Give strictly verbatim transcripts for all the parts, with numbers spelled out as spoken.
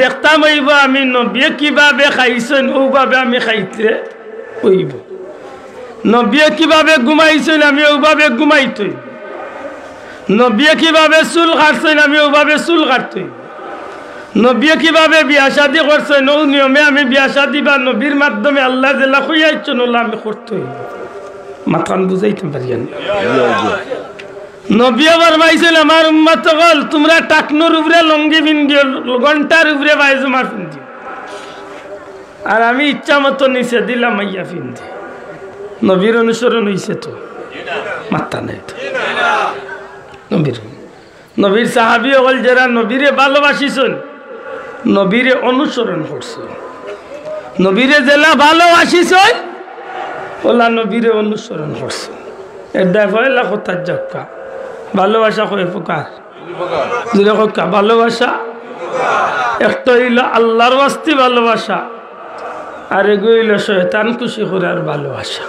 দেখতাম অইবো আমি নবিয়ে কিভাবে খাইছইন, অউভাবে আমি খাইতে অইবো। নবিয়ে কিভাবে ঘুমাইছইন, আমি অউভাবে ঘুমাইতে অইবো। নবিয়ে কিভাবে চুল কাটছইন, আমি অউভাবে চুল কাটতে অইবো। নবিয়ে কিভাবে বিয়া শাদি করছইন, অউ নিয়মে আমি বিয়া শাদি বা নবীর মাধ্যমে আল্লায় যেলা কইয়াইছইন, অলা আমি করতে অইবো। মাতখান বুঝাইতাম পারিয়ার নি? নবিয়ে ফরমাইছইন, "আমার উম্মত অকল, তুমরা টাকনুর উপরে লুঙ্গি পিন্দিও, ঘন্টার উপরে পায়জামা পিন্দিও, আর আমি ইচ্ছা মতো নিচেদি লামাইয়া পিন্দি।" নবীর অনুসরণ অইছে তো? মাত্তা নাই তো। নবীর, নবীর সাহাবী অকল যেরা নবীরে ভালোবাসিছইন, নবীরে অনুসরণ করছইন, নবীরে যেলা ভালোবাসিছইন, অলা নবীরে অনুসরণ করছইন। এর দায় পয়লা কথা যাক্কা, ভালোবাসা কয় প্রকার? জোরে কউক্কা, ভালোবাসা একটা অইলো আল্লাহর ওয়াস্তে ভালোবাসা, আর এগু অইলো শয়তান খুশি করার ভালোবাসা।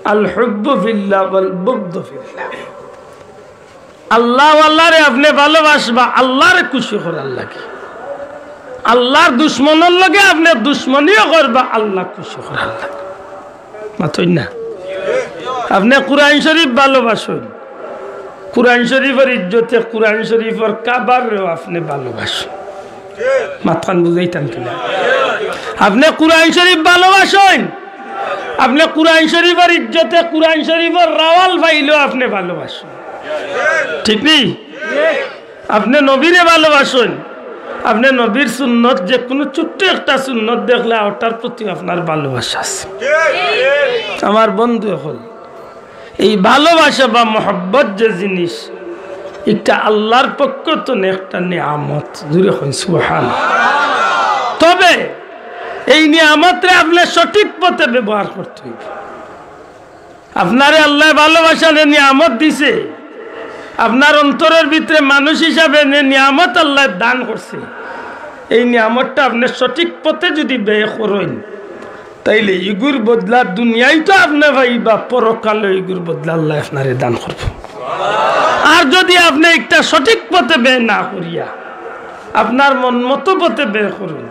আল হুব্বু ফিল্লাহ ওয়াল বুগদু ফিল্লাহ। আল্লাহওয়ালারে আপনে ভালোবাসবা আল্লাহরে খুশি করার লাগি, আল্লাহর দুশমনর লগে আপনে দুশমনিও করবা আল্লাহ খুশি করার লাগি। মাতইন না? আপনে কুরআন শরীফ ভালোবাসইন, কুরআন শরীফর ইজ্জতে কুরআন শরীফর কাভাররেও আপনে ভালোবাসইন। মাতখান বুঝাইতাম কিনা? আপনে কুরআন শরীফ ভালোবাসইন, আপনে কুরআন শরীফর ইজ্জতে কুরআন শরীফর রাওয়াল পাইলেও আপনে ভালোবাসইন, ঠিক নি? আপনে নবীরে ভালোবাসইন, আপনে নবীর সুন্নত, যে কুনু ছোট্ট একটা সুন্নত দেখলে অটার প্রতি আপনার ভালোবাসা আছে। আমার বন্ধু অকল, এই ভালোবাসা বা মহব্বত যে জিনিস, ইটা আল্লাহর পক্ষ তনে একটা নিয়ামত। জোরে কইন সুবহান। তবে এই নিয়ামতরে আপনে সঠিক পথে ব্যবহার করতে অইবো। আপনারে আল্লায় ভালোবাসার নিয়ামত দিছে, আপনার অন্তরর ভিতরে মানুষ হিসাবে যে নিয়ামত আল্লায় দান করছে, এই নিয়ামতটা আপনে সঠিক পথে যুদি ব্যয় করইন, তাইলে ইগুর বদলা দুনিয়াইত আপনে পাইবা, পরকালো ইগুর বদলা আল্লায় আপনারে দান করবো। আর যুদি আপনে একটা সঠিক পথে ব্যয় না করিয়া আপনার মন মতো পথে ব্যয় করইন,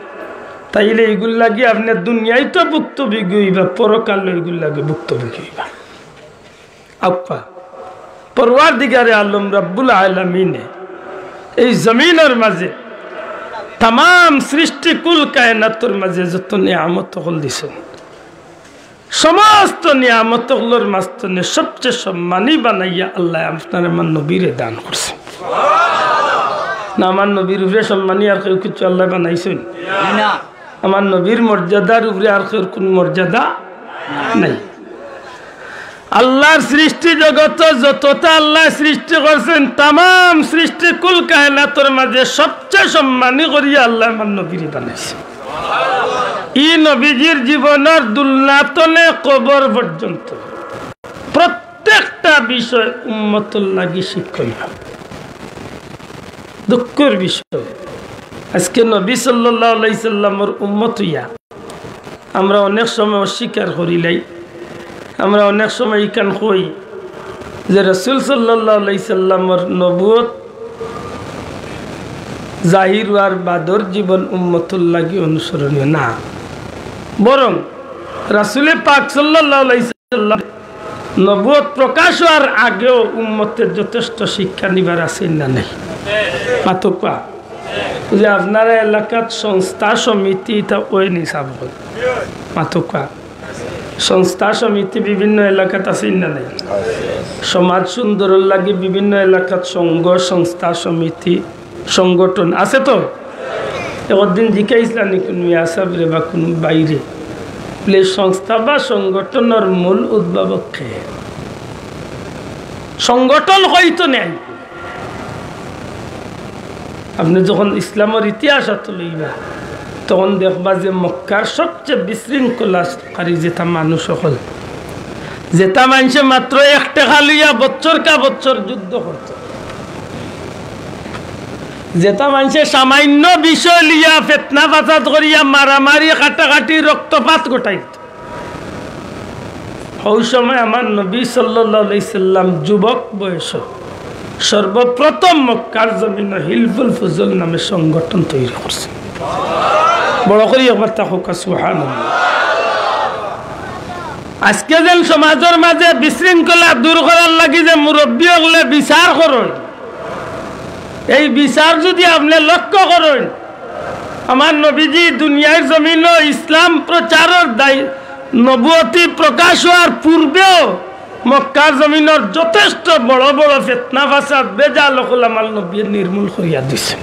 তাইলে ইগুর লাগি আপনে দুনিয়াইত ভুক্তভোগী অইবা, পরকালো ইগুর লাগি ভুক্তভোগী অইবা। আউক্কা, পরওয়ারদিগারে আলম রব্বুল আলামিনে এই জমিনর মাঝে তামাম সৃষ্টি কুল কায়নাতর মাঝে যত নিয়ামত অকল দিছইন, সমস্ত নিয়ামত অকলর মাঝখানে সবচেয়ে সম্মানী বানাইয়া আল্লায় আপনার আমার নবীরে দান করছে। না, আমার নবীর উপরে সম্মানী আর কেউ কিছু আল্লায় বানাইছইন? না। আমার নবীর মর্যাদার উপরে আর কেউর কুনু মর্যাদা নাই। আল্লাহর সৃষ্টি জগত যততা আল্লায় সৃষ্টি করছইন, তামাম সৃষ্টি কুল কায়নাতর মাঝে সবচেয়ে সম্মানী করিয়া আল্লায় আমার নবীরে বানাইছে। ই নবীজির জীবনর দুলনা তনে কবর পর্যন্ত প্রত্যেকটা বিষয় উম্মতর লাগি শিক্ষণীয়। দুঃখর বিষয়, আজকে নবী সাল্লাল্লাহু আলাইহি সাল্লামর উম্মত অইয়া আমরা অনেক সময় অস্বীকার করিলাই। আমরা অনেক সময় ইখান কই যে রাসূল সাল্লাল্লাহু আলাইহি সাল্লামর নবুয়ত জাহির অওয়ার বাদর জীবন উম্মতর লাগি অনুসরণীয় না, বরং রাসূলে পাক সাল্লাল্লাহু আলাইহি সাল্লাম নবুয়ত প্রকাশ অওয়ার আগেও উম্মতে যথেষ্ট শিক্ষা নিবার আছে না নাই? মাতউক্কা। যে আপনারা এলাকাত সংস্থা সমিতি ইতা অয় নি সাব অকল? মাতউক্কা। সংস্থা সমিতি বিভিন্ন এলাকাত আছে না নাই? সমাজ সুন্দরর লাগি বিভিন্ন এলাকাত সংঘ, সংস্থা, সমিতি, সংগঠন আছে তো? একদিন জিকাইছলা নি কুনু মিয়া সাবরে বা কুনু ভাইরে, বলে, "সংস্থা বা সংগঠনর মূল উদ্ভাবক কে?" সংগঠন অইতো নাই। আপনে যখন ইসলামর ইতিহাস আতো লইবা, তখন দেখবা যে মক্কার সবচেয়ে বিশৃঙ্খলাকারী যেতা মানুষ অকল, যেতা মানষে মাত্র এক টেকা লইয়া বছর কা বছর যুদ্ধ করতো, যেতা মানষে সামান্য বিষয় লইয়া ফিতনা ফাসাদ করিয়া মারামারি, কাটাকাটি, রক্তপাত ঘটাইতো, হউ সময় আমার নবী সাল্লাল্লাহু আলাইহি সাল্লাম যুবক বয়স, সর্বপ্রথম মক্কার জমিনো হিলফুল ফুজল নামে সংগঠন তৈরি করছে। বড় করি একবার তা কউক্কা, সুবহানাল্লাহ। আজকে যেন সমাজর মাঝে বিশৃঙ্খলা দূর করার লাগি যে মুরব্বি অকলে বিচার করইন, এই বিচার যুদি আপনে লক্ষ্য করইন, আমার নবীজি দুনিয়ার জমিনো ইসলাম প্রচারর দায়, নবুয়তি প্রকাশ অওয়ার পূর্বেও মক্কার জমিনর যথেষ্ট বড় বড় ফিতনা ফাসাদ বেজাল অকল আমার নবীয়ে নির্মূল করিয়া দিছে।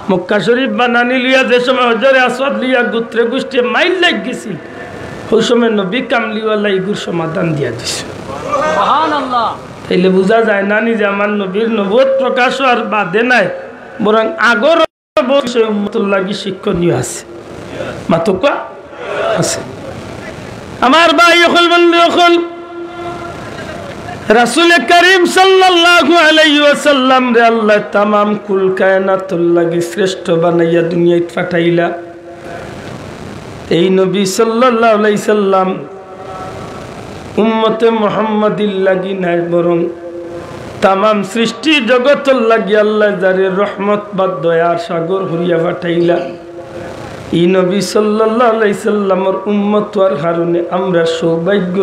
মক্কা শরীফ বানানি লইয়া যে সময় হজরে আসওয়াদ লইয়া গোত্রে গোষ্ঠী মাইল লাগি গেছিল, অউ সময় নবী কামলিওয়ালা ইগুর সমাধান দিয়া দিছে। সুবহানাল্লাহ। তাইলে বুঝা যায় না নি যে আমার নবীর নবুয়ত প্রকাশ অওয়ার বাদে নায়, বরং আগর বহুত বিষয় উম্মতর লাগি শিক্ষণীয় আছে। মাতউক্কা আছে। আমার ভাই অকল, বন্ধু অকল, রাসূলে করিম সাল্লাল্লাহু আলাইহি ওয়াসাল্লামরে আল্লায় তামাম কুল কায়নাতর লাগি শ্রেষ্ঠ বানাইয়া দুনিয়াত পাঠাইলা। এই নবী সাল্লাল্লাহু আলাইহি সাল্লাম উম্মতে মুহাম্মাদির লাগি নায়, বরং তামাম সৃষ্টি জগতর লাগি আল্লায় যারে রহমত বা দয়ার সাগর করিয়া পাঠাইলা। ই নবী সাল্লাল্লাহু আলাইহি সাল্লামর উম্মত অওয়ার কারণে আমরার সৌভাগ্য,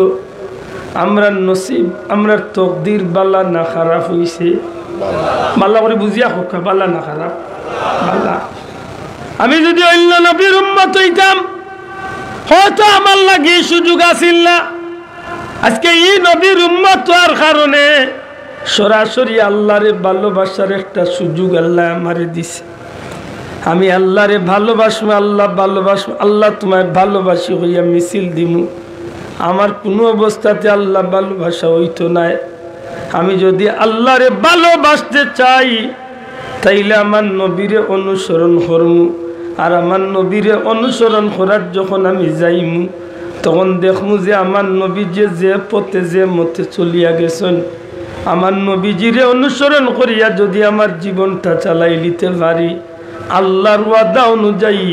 আমরার নসিব, আমরার তকদির বালা না খারাপ অইছে? বালা করি বুঝিয়া কউক্কা, বালা না খারাপ? বালা। আমি যুদি অইন্য নবীর উম্মত অইতাম, হয়তো আমার লাগি ই সুযোগ আছিল না। আজকে ই নবীর উম্মত অওয়ার কারণে সরাসরি আল্লারে ভালোবাসার একটা সুযোগ আল্লায় আমারে দিছে। আমি আল্লারে ভালোবাসমু, আল্লাহ ভালোবাসমু, আল্লাহ তুমায় ভালোবাসি কইয়া মিছিল দিমু। আমার কুনু অবস্থাতে আল্লাহ ভালোবাসা অইতো নায়। আমি যুদি আল্লারে ভালোবাসতে চাই, তাইলে আমার নবীরে অনুসরণ করমু। আর আমার নবীরে অনুসরণ করার যখন আমি যাইমু, তখন দেখমু যে আমার নবীজিয়ে যে পথে যে মতে চলিয়া গেছইন, আমার নবীজিরে অনুসরণ করিয়া যুদি আমার জীবনটা চালাইলিতে পারি, আল্লার ওয়াদা অনুযায়ী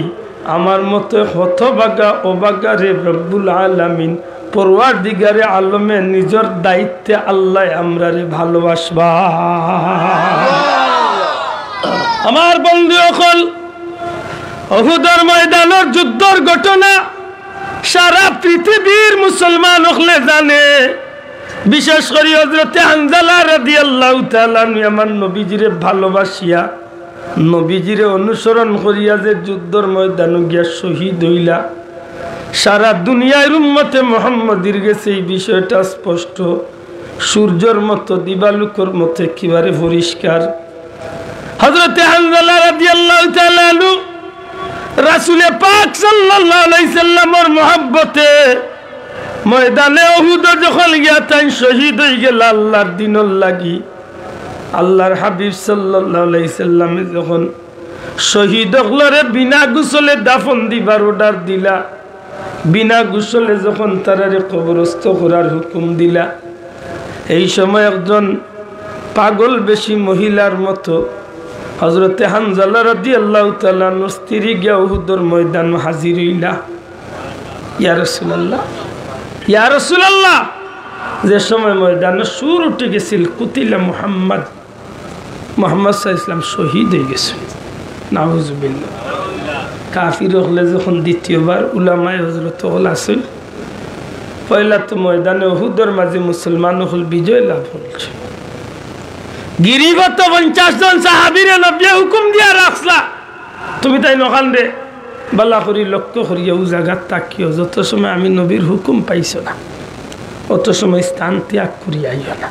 আমার মতো হতভাগা অভাগারে রব্বুল আলামিন পরওয়ারদিগারে আলমে নিজর দায়িত্বে আল্লায় আমরারে ভালোবাসবা। আমার বন্ধু অকল, উহুদর ময়দানর যুদ্ধর ঘটনা সারা পৃথিবীর মুসলমান অকলে জানে। বিশেষ করি হযরতে হানজালা রাদিয়াল্লাহু তাআলা আনহু আমার নবীজিরে ভালোবাসিয়া নবীজিরে অনুসরণ করিয়া যে যুদ্ধর ময়দানো গিয়া শহীদ অইলা, সারা দুনিয়ার উম্মতে মুহাম্মদীর গেছে ই বিষয়টা স্পষ্ট, সূর্যর মতো, দিবালুকর মতো একেবারে পরিষ্কার। হযরতে হানজালা রাদিয়াল্লাহু তাআলা আনহু রাসূলে পাক সাল্লাল্লাহু আলাইহি সাল্লামর মহব্বতে ময়দানে উহুদো যখন গিয়া তাইন শহীদ অইগেলা আল্লার দ্বীনর লাগি, আল্লার হাবিব সাল্লাল্লাহু আলাইহি সাল্লামে যখন শহীদ অকলরে বিনা গোসলে দাফন দিবার order দিলা, বিনা গোসলে যখন তারারে কবরস্থ করার হুকুম দিলা, এই সময় একজন পাগল বেশী মহিলার মতো হযরতে হানজালা রাদিয়াল্লাহু তাআলা আনহুর স্ত্রী গিয়া উহুদর ময়দানো হাজির অইলা। ইয়া রাসূলুল্লাহ, ইয়া রাসূলুল্লাহ, যে সময় ময়দানো সুর উঠি গেছিল, কুতিলা মুহাম্মদ, মুহাম্মদ সাল্লাল্লাহু আলাইহি ওয়াসাল্লাম শহীদ অইগেছইন। নাউজুবিল্লাহ। কাফির অকলে যখন দ্বিতীয়বার, উলামায়ে হযরত অকল আছইন, পয়লা তো ময়দানে উহুদর মাঝে মুসলমান অকল বিজয় লাভ করছে। গিরিপথো পঞ্চাশ জন সাহাবীরে নবীয়ে হুকুম দিয়া রাখছলা, তুমি তাইন অখানরে ভালা করি লক্ষ্য করিয়া অউ জাগাত থাকিও, যত সময় আমি নবীর হুকুম পাইছো না, অত সময় স্থান ত্যাগ করিয়া আইও না।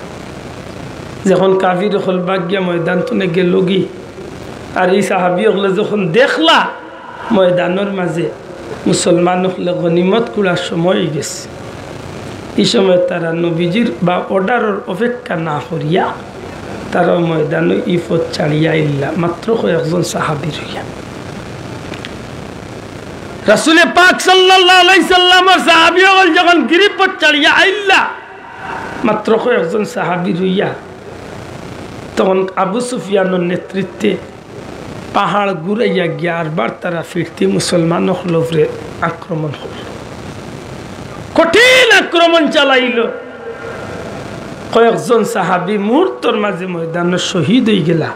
যখন কাফির অকল ভাগিয়া ময়দান তনে গেলগি, আর ই সাহাবী অকলে যখন দেখলা ময়দানর মাঝে মুসলমান অকলে গনিমত কুড়ার সময় অইগেছে, ই সময় তারা নবীজির বা order-র অপেক্ষা না করিয়া তারা ময়দানো ই পথ ছাড়িয়া আইলা, মাত্র কয়েকজন সাহাবী রইয়া। রাসূলে পাক সাল্লাল্লাহু আলাইহি সাল্লামর সাহাবী অকল যখন গিরিপথ ছাড়িয়া আইলা, মাত্র কয়েকজন সাহাবী রইয়া, তখন আবু সুফিয়ানর নেতৃত্বে পাহাড় ঘুরাইয়া গিয়া আরবার তারা ফিরতি মুসলমান অকলর উপরে আক্রমণ করল, কঠিন আক্রমণ চালাইল। কয়েকজন সাহাবী মুহূর্তর মাঝে ময়দানো শহীদ অইগেলা।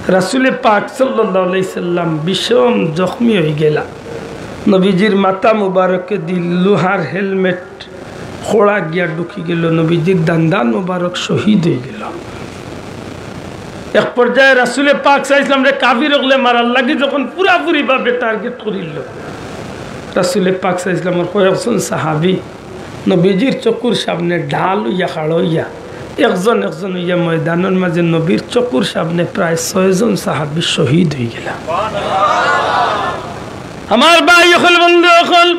রাসুলে পাক সাল্লাল্লাহু আলাইহি সাল্লাম ভীষণ জখমি অইগেলা। নবীজির মাথা মুবারকে দি লোহার হেলমেট খোড়া গিয়া ঢুকি গেল, নবীজির দান্দান মুবারক শহীদ অইগেল। এক পর্যায়ে রাসুলে পাক সাল্লাল্লাহু আলাইহি সাল্লামরে কাফির অকলে মারার লাগি যখন পুরাপুরি ভাবে টার্গেট করিল, রাসুলে পাক সাল্লাল্লাহু আলাইহি সাল্লামর কয়েকজন সাহাবী নবীজির চকুর সামনে ঢাল অইয়া খাড়া অইয়া একজন একজন অইয়া ময়দানর মাঝে নবীর চকুর সামনে প্রায় ছয়জন সাহাবী শহীদ অইগেলা। আমার ভাই অকল, বন্ধু অকল,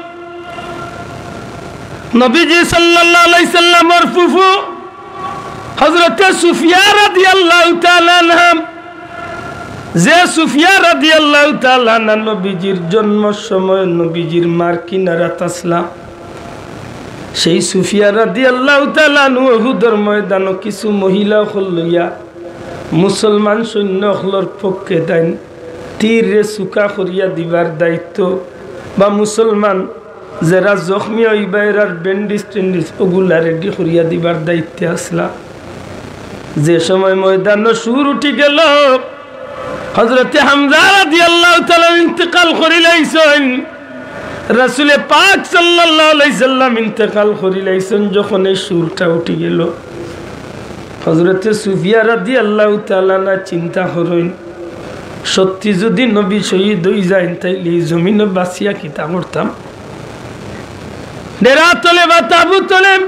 নবীজি সাল্লাল্লাহু আলাইহি সাল্লামর ফুফু হযরতে সুফিয়া রাদিয়াল্লাহু তাআলা আনহা, যে সুফিয়া রাদিয়াল্লাহু তাআলা আনহা নবীজির জন্মর সময় নবীজির মার কিনারাত আছলা, সেই সুফিয়া রাদিয়াল্লাহু তাআলা আনহু উহুদর ময়দানো কিছু মহিলা অকল লইয়া মুসলমান সৈন্য অকলর পক্ষে তাইন তীররে চুকা করিয়া দিবার দায়িত্ব, বা মুসলমান যেরা জখমি অইবা এরার ব্যান্ডেজ ট্যান্ডেজ ওগুলা রেডি করিয়া দিবার দায়িত্বে আছলা। যে সময় ময়দানো সুর উঠি গেল, হযরতে হামজা রাদিয়াল্লাহু তাআলা আনহু ইন্তেকাল করিলাইছইন, রাসুলে পাক সাল্লাল্লাহু আলাইহি সাল্লাম ইন্তেকাল করিলাইছইন, যখন এই সুরটা উঠি গেল, হযরতে সুফিয়া রাদিয়াল্লাহু তাআলা আনহা চিন্তা করইন, সত্যি যুদি নবী শহীদ অইযাইন, তাইলে ই জমিনো বাঁচিয়া কিতা করতাম? ডেরা তলে বা তাবু তলে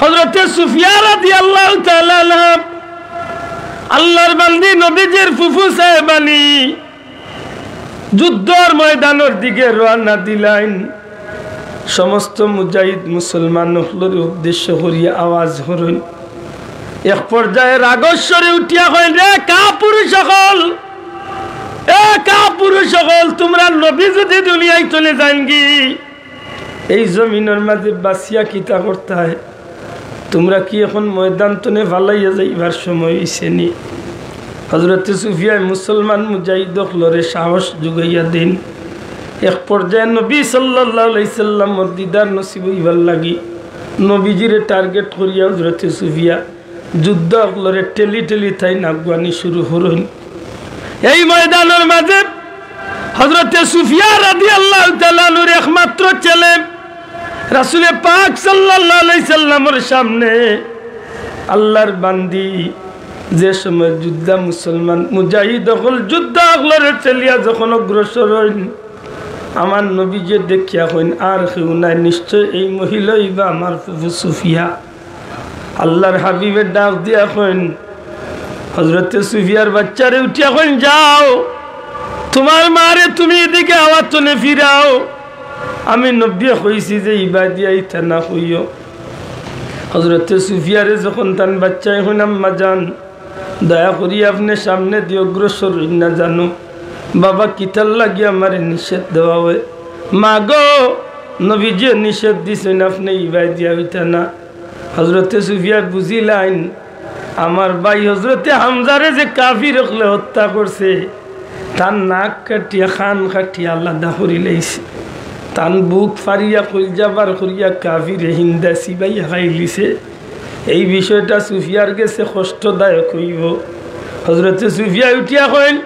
হযরতে সুফিয়া রাদিয়াল্লাহু তাআলা আনহা, আল্লাহর বান্দি নবীজির ফুফু সাহেবানি যুদ্ধর ময়দানর দিকে রওয়ানা দিলাইন। সমস্ত মুজাহিদ মুসলমান অকলরে উদ্দেশ্য করিয়া আওয়াজ করইন। এক পর্যায়ে রাগর স্বরে উঠিয়া কইন, "রে কাপুরুষ অকল, এ কাপুরুষ অকল, তুমরার নবী যুদি দুনিয়ার তলে যাইনগি, এই জমিনর মাঝে বাঁচিয়া কিতা করতায়? তুমরা কি এখন ময়দান তনে ফালাইয়া যাইবার সময় অইছে নি?" হযরতে সুফিয়ায় মুসলমান মুজাহিদ অকলরে সাহস জুগাইয়া দেইন। এক পর্যায়ে নবী সাল্লাল্লাহু আলাইহি সাল্লামর দিদার নসিব অইবার লাগি নবীজিরে টার্গেট করিয়া হযরতে সুফিয়া যোদ্ধা অকলরে ঠেলি ঠেলি তাইন আগুয়ানি শুরু করইন। এই ময়দানর মাঝে হযরতে সুফিয়া রাদিয়াল্লাহু তাআলা আনহুর একমাত্র ছেলে রাসুলে পাক সাল্লাল্লাহু আলাইহি সাল্লামর সামনে আল্লাহর বান্দি যে সময় যোদ্ধা মুসলমান মুজাহিদ অকল যোদ্ধা অকলরে ঠেলিয়া যখন অগ্রসর অইন, আমার নবীজিয়ে দেখিয়া কইন, "আর কেউ নাই, নিশ্চয় এই মহিলা অইবা আমার ফুফু সুফিয়া।" আল্লাহর হাবিবে ডাক দিয়া কইন, হযরতে সুফিয়ার বাচ্চারে উঠিয়া কইন, "যাও, তুমার মারে তুমি এদিকে আওয়াজ তনে ফিরাও। আমি নবীয়ে কইছি যে ইবাদি আইতা না কইও।" হযরতে সুফিয়ারে যখন তান বাচ্চায় কইন, "আম্মা জান, দয়া করি আপনে সামনেদি অগ্রসর অইন না জানো, বাবা কিতার লাগি আমারে নিষেধ দেওয়া অয়? মা গো, নবীজিয়ে নিষেধ দিছইন, আপনে ইবাদি আইতা না।" হযরতে সুফিয়া বুঝিলাইন, আমার ভাই হযরতে হামজারে যে কাফির অকলে হত্যা করছে, তান নাক কাটিয়া, কান কাটিয়া আলাদা করিলাইছে। তান বুক ফাড়িয়া, কইলজা বার করিয়া কাফিরে হিন্দা চিবাইয়া খাইলিছে। এই বিষয়টা সুফিয়ার গেছে কষ্টদায়ক অইবো। হযরতে সুফিয়া উঠিয়া কইন,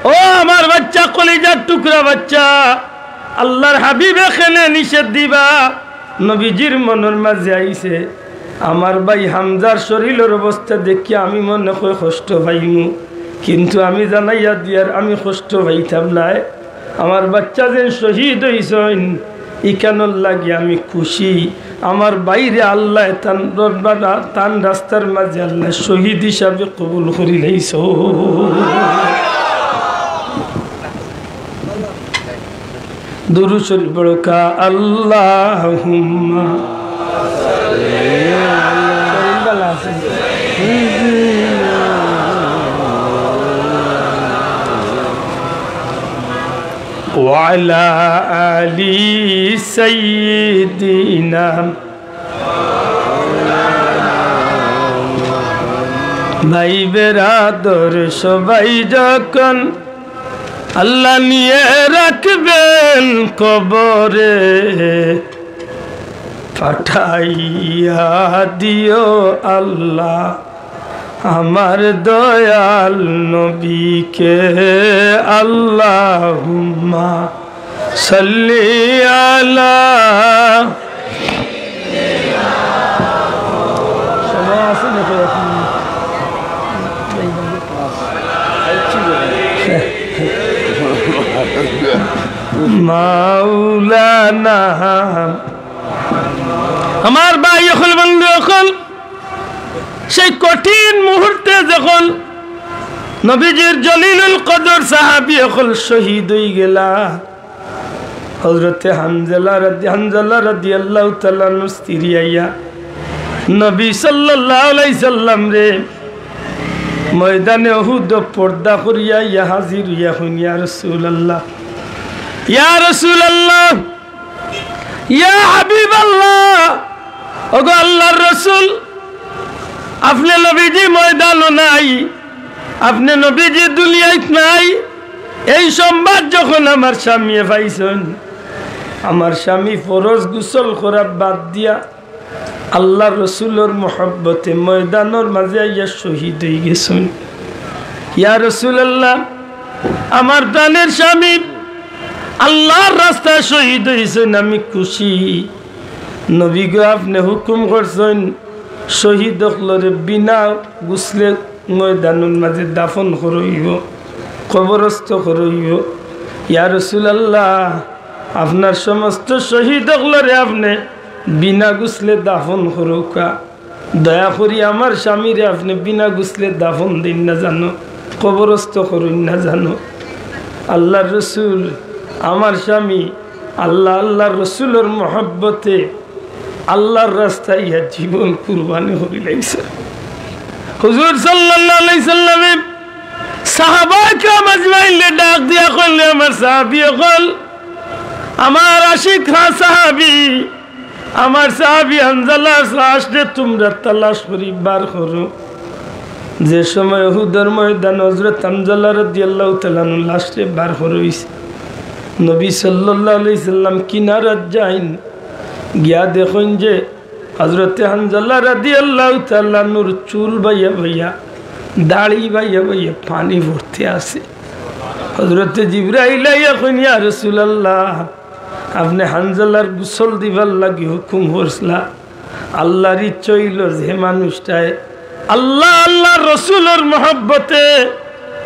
"ও আমার বাচ্চা, কলিজার টুকরা বাচ্চা, আল্লাহর হাবিবে কেনে নিষেধ দিবা?" নবীজির মনর মাঝে আইছে, আমার ভাই হামজার শরীলর অবস্থা দেখিয়া আমি মনে কয় কষ্ট পাইমু, কিন্তু আমি জানাইয়া দিয়ার আমি কষ্ট পাইতাম নায়। আমার বাচ্চা যেন শহীদ অইছইন, ইখানর লাগি আমি খুশি। আমার ভাইরে আল্লায় তান দরবার, তান রাস্তার মাঝে আল্লায় শহীদ হিসাবে কবুল করিলাইছইন। দুরূদ শরীফ পড়ো কা আল্লাহুম্মা। ওয়ালা আলি সাইয়্যিদিনা। ভাই বেরাদর সবাই যখন আল্লাহ নিয়ে রাখবেন কবরে, পাঠাইয়া দিও আল্লাহ আমার দয়াল নবীকে। আল্লাহুম্মা সাল্লি আলা। মাওলানা। আমার ভাই অকল, বন্ধু অকল, সেই কঠিন মুহূর্তে যখন নবীজির জলিলুল কদর সাহাবী অকল শহীদ অইগেলা, হযরতে হানজালা রাদি-, হানজালা রাদিয়াল্লাহু তাআলা আনহুর স্ত্রী আইয়া নবী সাল্লাল্লাহু আলাইহি সাল্লামরে ময়দানে উহুদ পর্দা করিয়া আইয়া হাজির অইয়া কইন, "ইয়া রাসূলুল্লাহ, ইয়া রাসূলুল্লাহ, ইয়া হাবিবাল্লাহ, ওগো আল্লাহর রাসূল, আপনে নবীজি ময়দানো নাই, আপনে নবীজি দুনিয়াত নাই। এই সংবাদ যখন আমার স্বামীয়ে পাইছইন, আমার স্বামী ফরজ গোসল করা বাদ দিয়া আল্লাহর রাসূলর মহব্বতে ময়দানর মাঝে আইয়া শহীদ অইগেছইন। ইয়া রাসূলুল্লাহ, আমার প্রাণের স্বামী আল্লাহর রাস্তায় শহীদ অইছইন, আমি খুশি। নবী গো, আপনে হুকুম করছইন, শহীদ অকলরে বিনা গোসলে ময়দানর মাঝে দাফন করইবো, কবরস্থ করইবো। ইয়া রাসূলুল্লাহ, আপনার সমস্ত শহীদ অকলরে আপনে বিনা গোসলে দাফন করউক্কা। দয়া করি আমার স্বামীরে আপনে বিনা গোসলে দাফন দেইন না জানো, কবরস্থ করইন না জানো।" আল্লাহর রাসূল, আমার স্বামী, আল্লাহ, আল্লাহর রাসূলর মহব্বতে আল্লাহর রাস্তায় ইয়া জীবন কুরবানি করিলাইছে। হুজুর সাল্লাল্লাহু আলাইহি সাল্লামে সাহাবায়ে কেরাম আজমাইনরে ডাক দিয়া কইলে, "আমার সাহাবী অকল, আমার আশিক সাহাবী, আমার সাহাবী হানজালার লাশরে তুমরা তালাশ করি বার করো।" যে সময় উহুদর ময়দান হযরত হানজালা রাদিয়াল্লাহু তাআলা আনহুর লাশরে বার করইছে, নবী সাল্লাল্লাহু আলাইহি সাল্লাম কিনারাত যাইন, গিয়া দেখইন যে হযরতে হানজালা রাদিয়াল্লাহু তাআলা আনহুর চুল বাইয়া বাইয়া, দাড়ি বাইয়া বাইয়া পানি পড়তে আছে। হযরতে জিবরাইল আইয়া কইন, "ইয়া রাসূলুল্লাহ, আপনে হানজালার গোসল দিবার লাগি হুকুম করছলা। আল্লাহর ইচ্ছা অইলো যে মানুষটায় আল্লাহ, আল্লাহর রাসূলর মহব্বতে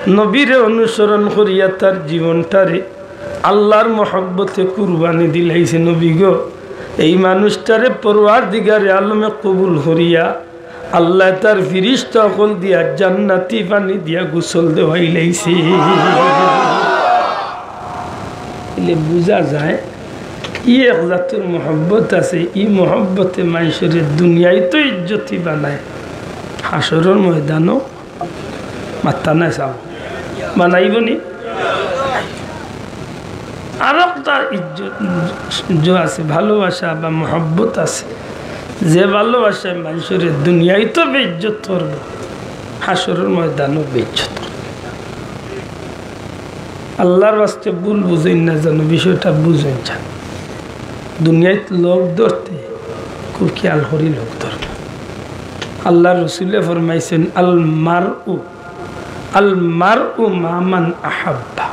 নবীরে অনুসরণ করিয়া তার জীবনটারে আল্লাহর মহব্বতে কুরবানি দিলাইছে নবী গো। এই মানুষটারে পরওয়ারদিগারে আলমে কবুল করিয়া আল্লাহ তার ফিরিস্তা অকল দিয়া জান্নাতি পানি দিয়া গোসল দেওয়াইলাইছে।" এলে বুঝা যায়, ই এক জাতর মহব্বত আছে, ই মহব্বতে মানষরে দুনিয়াইত ইজ্জতি বানায়, হাশরর ময়দানো মাত্তা নাই চাও। বানাইবো নি? আর একটা ইজ্জত, ইজ্জত আছে, ভালোবাসা বা মহব্বত আছে। যে ভালোবাসায় মানষরে দুনিয়াইত বেইজ্জত করবো, হাশরর ময়দানো বেইজ্জত করবো। আল্লাহর ওয়াস্তে ভুল বুঝইন না জানো, বিষয়টা বুঝইন জানো। দুনিয়াইত লোক ধরতে খুব খেয়াল করি লোক ধরবা। আল্লাহর রসুলে ফরমাইছইন, "আল মারউ, আল মারউ মা মান আহাব্বা।"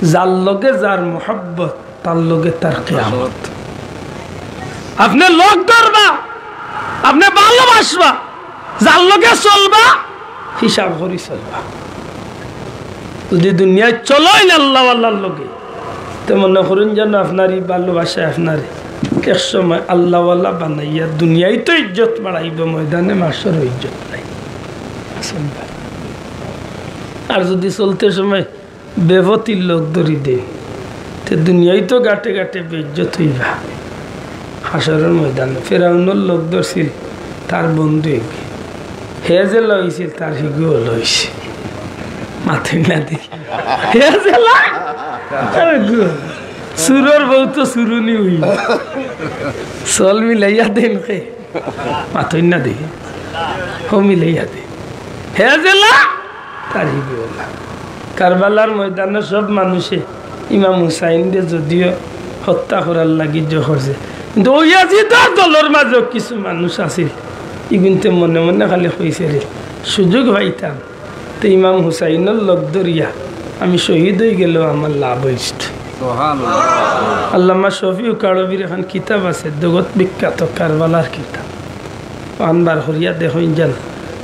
যার লগে যার মহব্বত, তার লগে তার কিয়ামত। আপনে লোক ধরবা, আপনে ভালোবাসবা, যার লগে চলবা, হিসাব করি চলবা। যদি দুনিয়াইত চলইন আল্লাহওয়ালার লগে, তে মনে করইন যেন আপনার ই ভালোবাসায় আপনারে এক সময় আল্লাহওয়ালা বানাইয়া দুনিয়াইত ইজ্জত বাড়াইবো, ময়দানে মাশরো ইজ্জত বাড়াইবো। আর যদি চলতে সময় বেপতির লোক ধরি দে, তে দুনিয়াইত ঘাটে ঘাটে বেইজ্জত অইবা, হাশরর ময়দানো। ফেরাউনর লোক ধরছিল তার বন্ধু এগু, হে যেলা অইছিল তার হিগুও অলা অইছে। মাতইন না দেখি। হে যেলা, তার হিগুও অলা। চুরর বউ তো চুরুনি অইবো। চল মিলাইয়া দেইন কে। মাতইন না দেখি। হউ মিলাইয়া দেইন। হে যেলা, তার হিগুও অলা। কারবালার ময়দানো সব মানুষে ইমাম হুসাইনরে যদিও হত্যা করার লাগি জো করছে, কিন্তু ওই ইয়াজিদর দলর মাঝেও কিছু মানুষ আছিল, ইগুইন্তে মনে মনে খালি কইছে রে, সুযোগ পাইতাম তে ইমাম হুসাইনর লগ ধরিয়া আমি শহীদ অইগেলেও আমার লাভ অইছে। আল্লামা শফিউ কারবির এখান কিতাব আছে, জগৎ বিখ্যাত কারবালার কিতাব। অখান বার করিয়া দেখইন যান,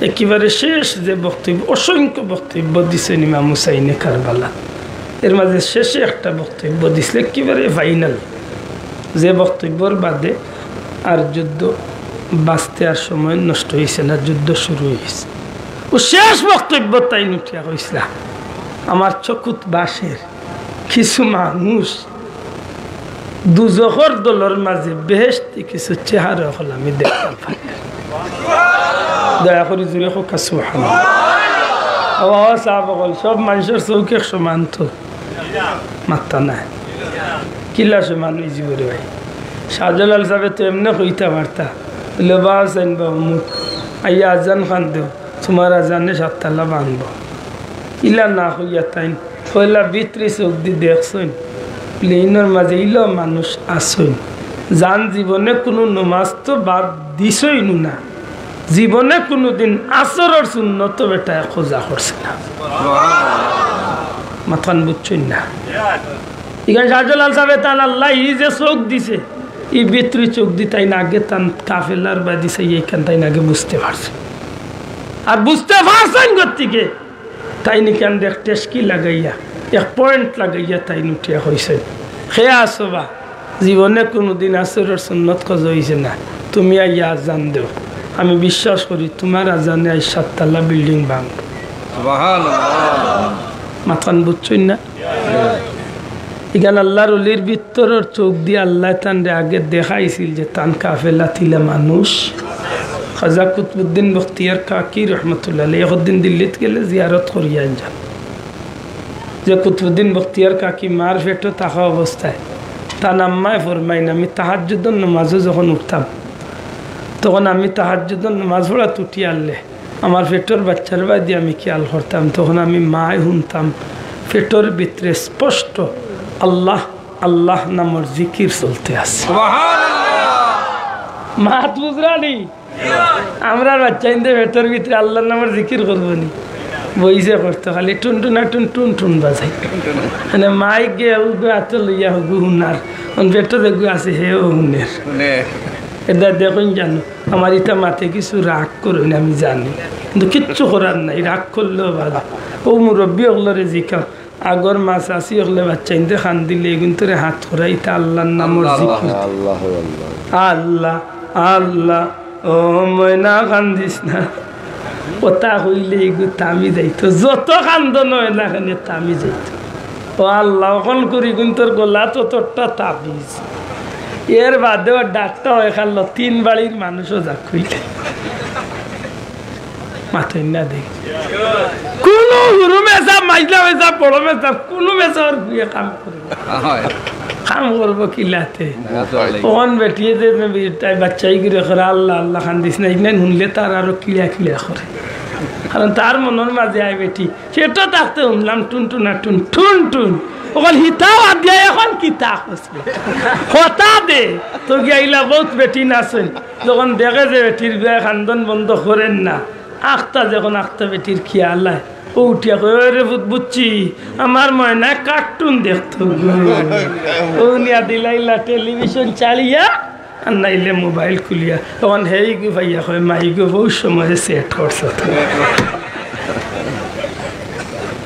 একেবারে শেষ যে বক্তব্য, অসংখ্য বক্তব্য দিছইন ইমাম হুসাইনে কারবালা, এর মাঝে শেষে একটা বক্তব্য দিছইন, একেবারে ফাইনাল, যে বক্তব্যর বাদে আর যুদ্ধ বাঁচতে আর সময় নষ্ট অইছে না, যুদ্ধ শুরু অইছে। ও শেষ বক্তব্য তাইন উঠিয়া কইছলা, আমার চকুত বাসের কিছু মানুষ দুজখর দলর মাঝে বেহেশতি কিছু চেহারা অকল আমি দেখতাম পারি। দয়া করি জুরে কউক্কা সুবহানাল্লাহ। ও বাবা সাব অকল, সব মানষর চউখ এক সমান তো? মাত্তা নাই। কিলা সমান অইযিবো রে ভাই? শাহজালাল সাবে তো এমনে কইতা পারতা, বলে, "বা হুসাইন বা অমুক, আইয়া আজান খান দেও, তুমার আজানে সাততলা ভাঙবো।" ইলা না কইয়া তাইন পয়লা ভিতরে চউখ দি দেখছইন, প্লেনর মাঝে ইলা মানুষ আছইন, যান জীবনে কুনু নমাজ তো বাদ দিছইন না, জীবনে কুনুদিন আসরর সুন্নত বেটায় কাজা করছে না। মাতখান বুঝছইন না? ইখান শাহজালাল সাবে তান আল্লায় ই যে চউখ দিছে, ই ভিতরি চউখ দি তাইন আগে তান কাফেলার বাদি চাইয়া ইখান তাইন আগে বুঝতে পারছে। আর বুঝতে পারছইন গতিকে তাইন ইখান এক টেসকি লাগাইয়া, এক পয়েন্ট লাগাইয়া তাইন উঠিয়া কইছইন, "হে আছো বা, জীবনে কুনুদিন আসরর সুন্নত কাজা অইছে না, তুমি আইয়া আজান দেও, আমি বিশ্বাস করি তুমার আজানে আইজ সাততলা বিল্ডিং ভাঙবো।" সুবহানাল্লাহ। মাতখান বুঝছইন না? ইখান আল্লার অলির ভিতরর চউখ দি আল্লায় তানরে আগে দেখাইছিল যে তান কাফেলাত ইলা মানুষ। খাজা কুতবুদ্দিন বখতিয়ার কাকি রহমতুল্লাহ আলাইহি একদিন দিল্লিত গেলে জিয়ারত করিয়া আইন যান। যে কুতবুদ্দিন বখতিয়ার কাকি মার পেটো থাকা অবস্থায় তান আম্মায় ফরমাইন, আমি তাহাজ্জুদর নমাজো যখন উঠতাম, তখন আমি তাহাজ্জুদর নমাজ পড়াত উঠি আরলে আমার পেটর বাচ্চার বায়দি আমি খিয়াল করতাম, তখন আমি মায় হুনতাম, পেটর ভিতরে স্পষ্ট আল্লাহ, আল্লাহ নামর জিকির চলতে আছে। সুবহানাল্লাহ। মাত বুঝরানি? আমরার বাচ্চাইন্তে পেটর ভিতরে আল্লার নামর জিকির করবো নি? বইছে করতো, খালি টুনটুনা টুন, টুন টুন বাজাই। মানে মাইক গে উগু আতো লইয়া হগু হুনার, অন পেটর এগু আছে, হেও হুনের। হুনের। এটা দেখইন জানো, আমার ইতা মাতে কিছু রাগ করইন, আমি জানি, কিন্তু কিচ্ছু করার নাই, রাগ করলেও ভালা। অউ মুরব্বি অকলরে জিকাও, আগর মা চাচি অকলে বাচ্চাইন্তে কান্দিলে ইগুইন্তরে হাত করাইতা আল্লার নামর জিকির। আল্লাহ, আল্লাহ, ও ময়না কান্দিস না। কথা কইলে ইগু থামি যাইতো, যত কান্দন অয় না কেনে থামি যাইতো। ও আল্লাহ, অখন করি ইগুইন্তর গলাত অতটা তাবিজ। এর বাদেও ডাকটা অয় খাল্লো তিন বাড়ির মানুষও যাক কইলে। মাতইন না দেখি। কুনু হুরু মেসাব, মাইজলা মেসাব, বড় মেসাব, কুনু মেসাবর ফুয়ে কাম করবো? হয়। কাম করবো কিলাতে? না তো আলাই। অখন বেটিয়ে যে তাই বাচ্চাই করে করে, "আল্লাহ, আল্লাহ, কান্দিস না", ইগনাইন হুনলে তার আরো কিলা কিলা করে। কারণ তার মনর মাঝে আয় বেটি, পেটো থাকতে হুনলাম টুন টুনা টুন, টুন টুন। অখন হিতা বাদ দিয়া অখন কিতা কইছে? কথা দে, তো গিয়া ইলা বউত বেটিন আছইন। যখন দেখে যে বেটির বিয়ায় কান্দন বন্ধ করের না, আখতা যখন আখতা বেটির খিয়াল আয়, অউ উঠিয়া কয়, "ওরে পুত, বুঝছি, আমার ময়নায় কার্টুন দেখতো গো।" অউ নিয়া দিলাইলা টেলিভিশন চালিয়া, আর নাইলে মোবাইল খুলিয়া। তখন হেই গু ভাইয়া কয়, "মাই গো, বউত সময়ে সেট করছো তো।"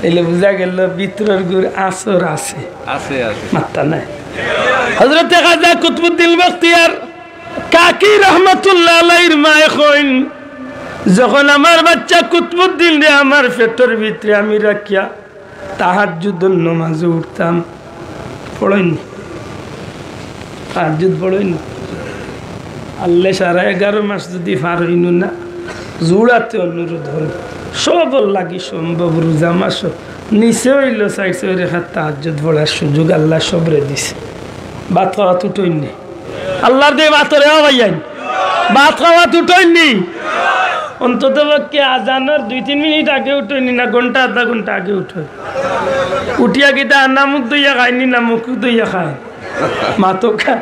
এইলে বুঝা গেল ভিতরর গুর আসর আছে। আছে, আছে। মাত্তা নাই। হযরতে খাজা কুতবুদ্দিন বখতিয়ার কাকি রহমতুল্লাহ আলাইহির মায়ে কইন, "যখন আমার বাচ্চা কুতবুদ্দিনরে আমার পেটর ভিতরে আমি রাখিয়া তাহাজ্জুদর নমাজো উঠতাম, পড়ইন নি? তাহাজ্জুদ পড়ইন নি? আল্লে সাড়ে এগারো মাস যদি পার অইনু না, জুড়াতে অনুরোধ করইন। সবর লাগি সম্ভব, রোজা মাসো নিচে অইলো চাইর ছয় রেখাত তাহাজ্জুদ পড়ার সুযোগ আল্লায় সবরে দিছে। ভাত খাওয়াত উঠইন নি?" আল্লার দে ভাতরে, ও ভাইয়াইন, ভাত খাওয়াত উঠইন নি? অন্তত পক্ষে আজানর দুই তিন মিনিট আগে উঠইন নি, না ঘন্টা আধা ঘন্টা আগে উঠইন? উঠিয়া কিতা না মুখ ধুইয়া খাইন নি, না মুখ ধুইয়া খাইন? মাতো খা।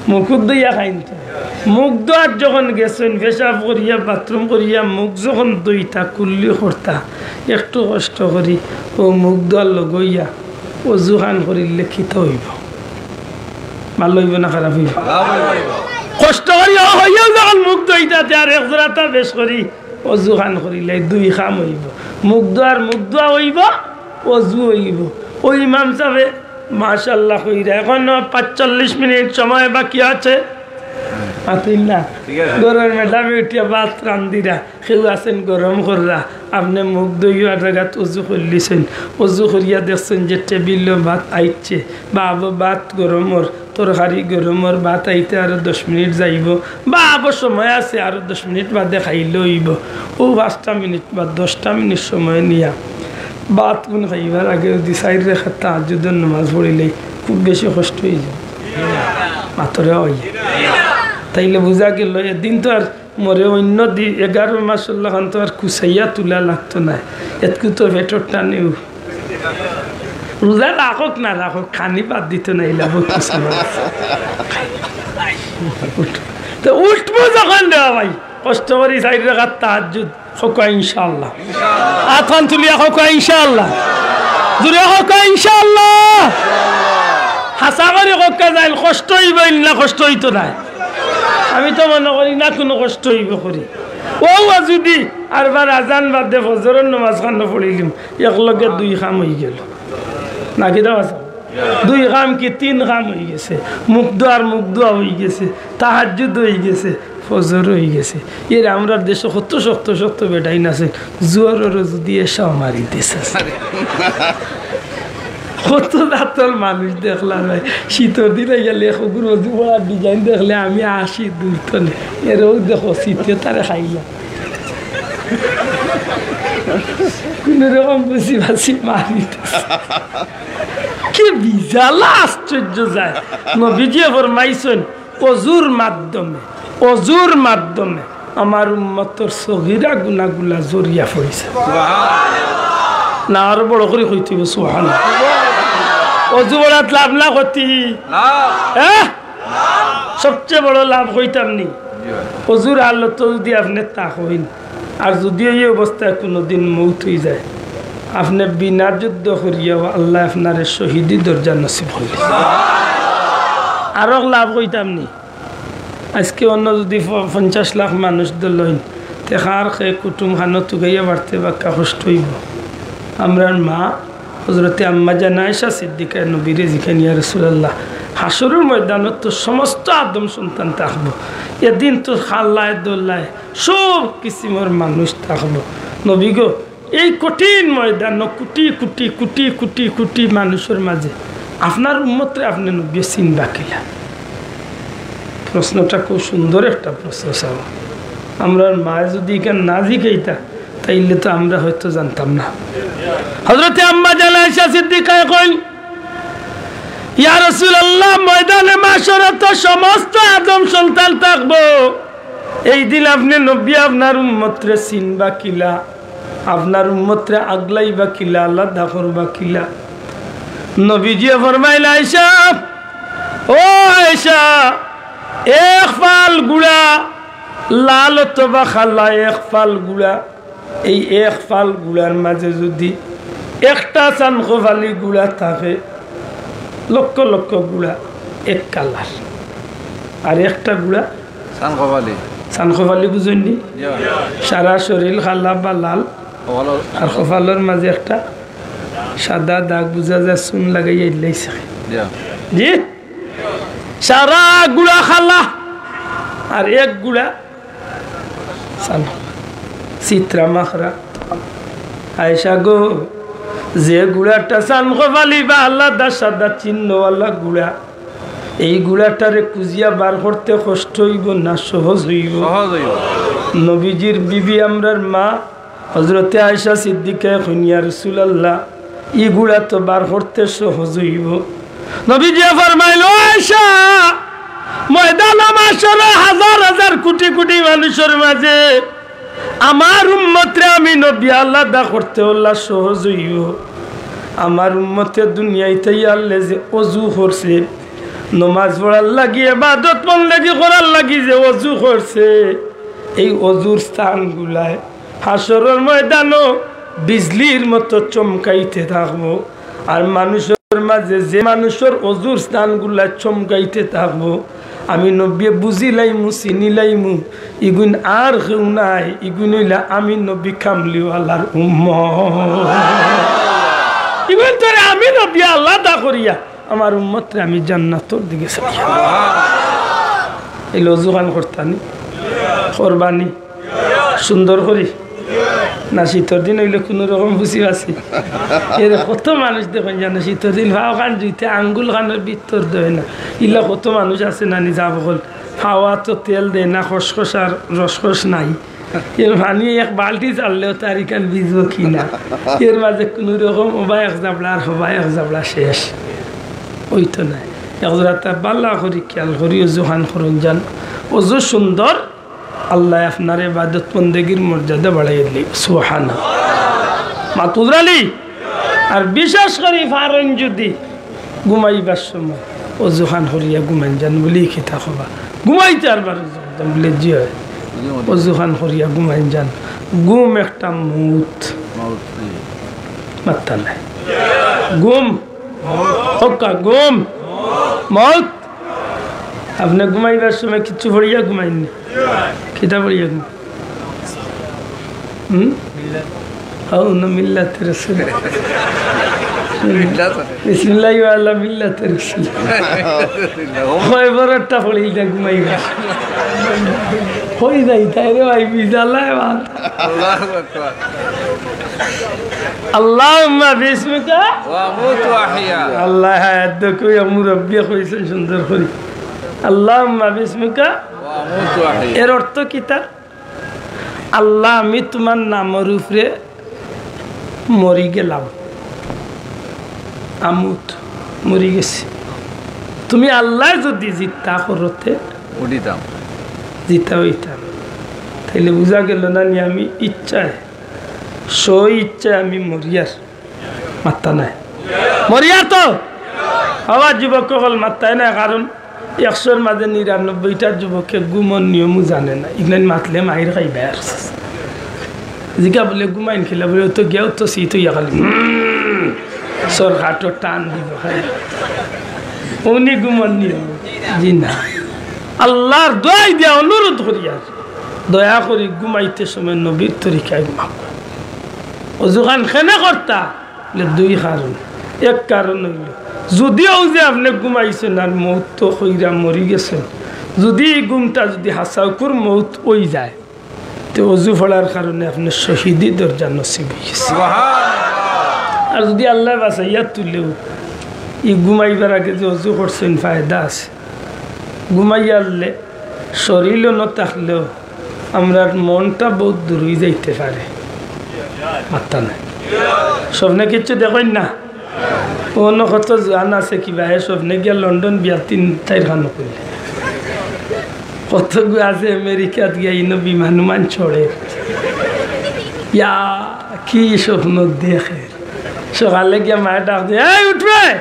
মুখ ধুইয়া খাইন তো। মুখ ধোয়াত যখন গেছইন, পেশাব করিয়া, বাথরুম করিয়া, মুখ যখন ধুইতা, কুল্লি করতা, একটু কষ্ট করি অউ মুখ ধোয়ার লগে অইয়া অজু খান করিলে কিতা অইবো? ভালা অইবো না খারাপ অইবো? কষ্ট করি অউ অইয়াও যখন মুখ ধুইতা, তে আর এক জরাতা বেশ করি অজু খান করিলে দুই কাম অইবো। মুখ ধোয়ার মুখ ধোয়া অইবো, অজু অইবো। অউ ইমাম সাবে মাশাআল্লাহ কইরা, এখনো পাঁচচল্লিশ মিনিট সময় বাকি আছে। মাতইন না। ঠিক আছে। ঘরর ম্যাডামে উঠিয়া ভাত রান্দিরা, কেউ আছইন গরম কররা, আপনে মুখ ধইয়া জাগাত অজু করিলিছইন, অজু করিয়া দেখছইন যে টেবিলো ভাত আইছে, বা আবো ভাত গরমর, তরকারি গরমর, ভাত আইতে আরো দশ মিনিট যাইবো, বা আবো সময় আছে, আরো দশ মিনিট বাদে খাইলে অইবো। অউ পাঁচটা মিনিট বা দশটা মিনিট সময় নিয়া ভাত গুন খাইবার আগে যুদি চাইর রেখাত তাহাজ্জুদর নামাজ পড়িলে খুব বেশি কষ্ট অইযায়। মাতরে অয়। তাইলে বুঝা গেল, এদিন তো আর মরে অইন্য দি-, এগারো মাসর লাখান তো আর কুচাইয়া তুলা লাগতো নায়। এতকু তো পেটর টানেও। রোজা রাখউক না রাখউক, খানি বাদ দিতো নায়, ইলা বহুত কিছু আছে। তো উঠবো যখন রে ভাই, কষ্ট করি চাইর রেখাত তাহাজ্জুদ, কউক্কা ইনশাআল্লাহ। আতখান তুলিয়া কউক্কা ইনশাআল্লাহ। জুরে কউক্কা ইনশাআল্লাহ। হাছা করি কউক্কা যাইন, কষ্ট অইবো ইন না, কষ্ট অইতো নায়। আমি তো মনো করি না কুনু কষ্ট অইবো করি। অউ যুদি আরবার আজান বাদে ফজরর নামাজ খানো পড়িলিমু, একলগে দুই কাম অইগেলো। না কিতা কইন? দুই কাম কি তিন কাম অইগেছে। মুখ ধোয়ার মুখ ধোয়া অইগেছে, তাহাজ্জুদ অইগেছে, ফজর অইগেছে। এর আমরার দেশো কত শক্ত শক্ত বেটাইন আছে, জোহররও যুদি এশাও মারি দিছে। কত জাতর মানুষ দেখলাম ভাই। শীতর দিন আইগেলে হগুর অজু করার design দেখলে আমি আসি দূর তনে। এরও দেখো শীতে তারে খাইলাম। কুনু রকম বুঝি বাসি মারি দিছে। কি বিজালা আশ্চর্য যায়। নবীজিয়ে ফরমাইছইন, অজুর মাধ্যমে, অজুর মাধ্যমে আমার উম্মতর সগিরা গুনাগুলা ঝরিয়া পড়িছে। না, আরো বড় করি কইতে অইবো, সুবহানাল্লাহ। অজু পড়াত লাভ না ক্ষতি? হ্যাঁ? সবচেয়ে বড় লাভ কইতাম নি? অজুর হালত যুদি আপনে থাকইন, আর যুদি এই অবস্থায় কুনুদিন মউত অইযায়, আপনে বিনা যুদ্ধ করিয়াও আল্লায় আপনারে শহীদি দরজা নসিব করইন। আরো লাভ কইতাম নি? আইজকে অন্য যুদি প-, পঞ্চাশ লাখ মানুষ ধরইন, তে কার কে কুটুম খানো তুকাইয়া বাড়তে বাক্কা কষ্ট অইবো। আমরার মা হজরতে আম্মা জান আয়েশা সিদ্দিকায় নবীরে জিকাইন, "ইয়া রাসূলুল্লাহ, হাশরর ময়দানত তো সমস্ত আদম সন্তান থাকবো, এদিন তো খালায় দোলায় সব কিসিমর মানুষ থাকবো। নবী গো, এই কঠিন ময়দানো কুটি কুটি, কুটি কুটি, কুটি মানুষর মাঝে আপনার উম্মতরে আপনে নবীয়ে চিনবা কিলা?" প্রশ্নটা খুব সুন্দর একটা প্রশ্ন, সাব। আমরার মায়ে যুদি ইখান না জিকাইতা, তাইলে তো আমরা হয়তো জানতাম না। হজরতে আম্মা জান আয়েশা সিদ্দিকায় কইন, "ইয়া রাসূলুল্লাহ, ময়দানে মাশরো তো সমস্ত আদম সন্তান থাকবো, এই দিন আপনে নবীয়ে আপনার উম্মতরে চিনবা কিলা, আপনার উম্মতরে আগলাইবা কিলা, আলাদা করবা কিলা?" নবীজিয়ে ফরমাইলা, "আয়েশা, ও আয়েশা, এক ফাল গুড়া লাল অথবা কালা, এক ফাল গুড়া, এই এক ফাল গুড়ার মাঝে যুদি একটা চানকোফালি গুড়া থাকে, লক্ষ লক্ষ গুড়া এক কালার, আর একটা গুড়া চানকোফালি। চানকোফালি বুঝইন নি? ইয়া। সারা শরীর কালা বা লাল, কপালর আর কপালর মাঝে একটা সাদা দাগ বুঝা যায়, চুন লাগাইয়া ইল্লাইছে।" ইয়া। জি? সারা গুড়া কালা, আর এক গুড়া চান, চিত্রা মাখরা। আয়েশা গো, যে গুড়াটা চানকোফালি বা আলাদা সাদা চিহ্নওয়ালা গুড়া, এই গুড়াটারে খুঁজিয়া বার করতে কষ্ট অইবো না সহজ অইবো? সহজ অইবো। নবীজির বিবি আমরার মা হজরতে আয়েশা সিদ্দিকায় কইন, "ইয়া রাসূলুল্লাহ, ই গুড়া তো বার করতে সহজ অইবো।" নবীজিয়ে ফরমাইলা, "ও আয়েশা, ময়দানে মাশরো হাজার হাজার কুটি কুটি মানুষর মাঝে আমার উম্মতরে আমি নবীয়ে আলাদা করতে অলা সহজ অইবো? আমার উম্মতে দুনিয়াইত আইয়া আল্লায় যে অজু করছে, নমাজ পড়ার লাগি, ইবাদত বন্দেগি করার লাগি যে অজু করছে, এই অজুর স্থানগুলায় হাশরর ময়দানো বিজলির মতো চমকাইতে থাকবো। আর মানুষর মাঝে যে মানুষর অজুর স্থানগুলা চমকাইতে থাকবো, আমি নবীয়ে বুঝিলাইমু, চিনিলাইমু, ইগুইন আর কেউ নায়, ইগুইন অইলা আমি নবী কামলিওয়ালার উম্মত। ইগুইন তোরে আমি নবী আলাদা করিয়া আমার উম্মতরে আমি জান্নাতর দিকে চালাই। এই অজুখান করতানি, করবানি সুন্দর করি। না শীতর দিন অইলে কুনু রকম বুঝি বাঁচি। এর কত মানুষ দেখইন জানো, শীতর দিন পাওখান ধুইতে আঙ্গুলখানর ভিতর দেয় না। ইলা কত মানুষ আছে না নি, যা বকল পাওয়াত তেল দেয় না, খসখস আর রসখস নাই। এর পানি এক বালটি চাললেও তার ইখান ভিজবো কি না। এর মাঝে কুনু রকম ওবা এক জাবড়া আর হবা এক জাবড়া শেষ। অইতো নায়। এক জোড়া তা বালা করি খেয়াল করি অজুখান করইন যান। অজু সুন্দর, আল্লায় আপনার ইবাদত বন্দেগির মর্যাদা বাড়াইয়া দিলে। সুবহানাল্লাহ। মাতুদ আলী, আর বিশেষ করি পারইন যুদি ঘুমাইবার সময় অজুখান করিয়া ঘুমাইন যান, বলি কিতা কবা? ঘুমাইতে আরবার অজু করতাম, বলে জি অয়। অজুখান করিয়া ঘুমাইন যান। ঘুম একটা মউত। মাত্তা নাই। ঘুম। হক্কা ঘুম। মউত। আপনে ঘুমাইবার সময় কিচ্ছু পড়িয়া ঘুমাইন নি? কিতা পড়িয়া ঘুম? হুম? আও না মিল্লাতে রসুল। বিসমিল্লাহি ওয়া আলা মিল্লাতে রসুল। কয় বড়টা পড়ি ইটা ঘুমাইবা। কই যাই তাই রে ভাই, বিজালায় বাদ। আল্লাহু আকবার। আল্লাহুম্মা বিসমিকা ওয়া আমুতু ওয়া আহইয়া। আল্লাহ হায়াত দেখো, মুরব্বী কইছে সুন্দর করি। আল্লাহুম্মা বিসমিকা ওয়া আমুতু ওয়া আহইয়া। এর অর্থ কিতা? আল্লাহ, আমি তুমার নামর উপরে মরি গেলাম। আমুত, মরি গেছি। তুমি আল্লায় যুদি জিতা করতে, উঠিতাম। জিতা অইতাম। তাইলে বুঝা গেল না নি, আমি ইচ্ছায়, স্ব ইচ্ছায় আমি মরিয়ার। মাত্তা নাই। মরিয়ার তো? আবার যুবক অকল মাত্তায় না, কারণ একশোর মাঝে নিরানব্বইটা যুবকে ঘুমর নিয়মও জানে না। ইগলাইন মাতলে মাইর খাইবা আর। জিকা বলে, "ঘুমাইন কিলা?" বলে, "ও তো গেও তো সিট অইয়া খালি, হুম, সর কাটো টান দিব খালি।" উনি ঘুমর নিয়ম। জি না। আল্লাহর দোয়াই দিয়া অনুরোধ করি আর, দয়া করি ঘুমাইতে সময় নবীর তরিকায় ঘুমাও। অজুখান কেনে করতা? বলে, দুই কারণ। এক কারণ অইল, যুদি অউ যে আপনে ঘুমাইছইন আর মউত তো কইরা মরি গেছইন, যুদি ই ঘুমটা যুদি হাছাউকুর মউত অই যায়, তে অজু পড়ার কারণে আপনে শহীদি দরজা নসিব অই গেছে। আর যুদি আল্লায় বাঁচাইয়া তুলেও, ই ঘুমাইবার আগে যে অজু করছইন, ফায়দা আছে। ঘুমাইয়ারলে শরীরও ন থাকলেও আমরার মনটা বউত দূর অই যাইতে পারে। মাত্তা নাই। স্বপ্নে কিচ্ছু দেখইন না? অন্য কত জোয়ান আছে কিবা, হে স্বপ্নে গিয়া লন্ডন বিয়া তিন চাইর খান করলে। কত গু আছে আমেরিকাত গিয়া ইনো বিমান উমান চড়ে। ইয়া, কি স্বপ্ন দেখে। সকালে গিয়া মায়ে ডাক দেয়, "এই উঠবে।"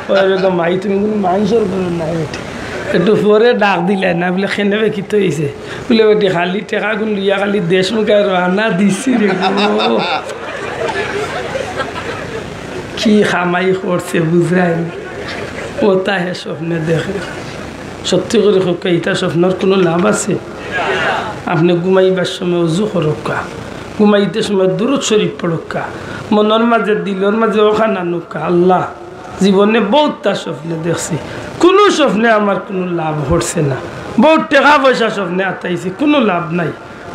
ওই বেটা, "মাই, তুমি কুনু মানষর ঘরো নাই বেটি।" একটু পরে ডাক দিলে না, বলে, "কেনে বে, কিতা অইছে?" বলে, "বেটি, খালি টেকাগুন লইয়া খালি দেশমুখে রওয়ানা দিছি রে গো।" কি কামাই করছে বুঝরায় নি? অতা হে স্বপ্নে দেখে। সত্যি করি কউক্কা, ইতা স্বপ্নর কুনু লাভ আছে? আপনে ঘুমাইবার সময় অজু করউক্কা, ঘুমাইতে সময় দুরূদ শরীফ পড়উক্কা, মনর মাঝে, দিলর মাঝে অখান আনউক্কা, আল্লাহ, জীবনে বউততা স্বপ্নে দেখছি, কুনু স্বপ্নে আমার কুনু লাভ করছে না। বউত টেকা পয়সা স্বপ্নে আতাইছি, কুনু লাভ নাই।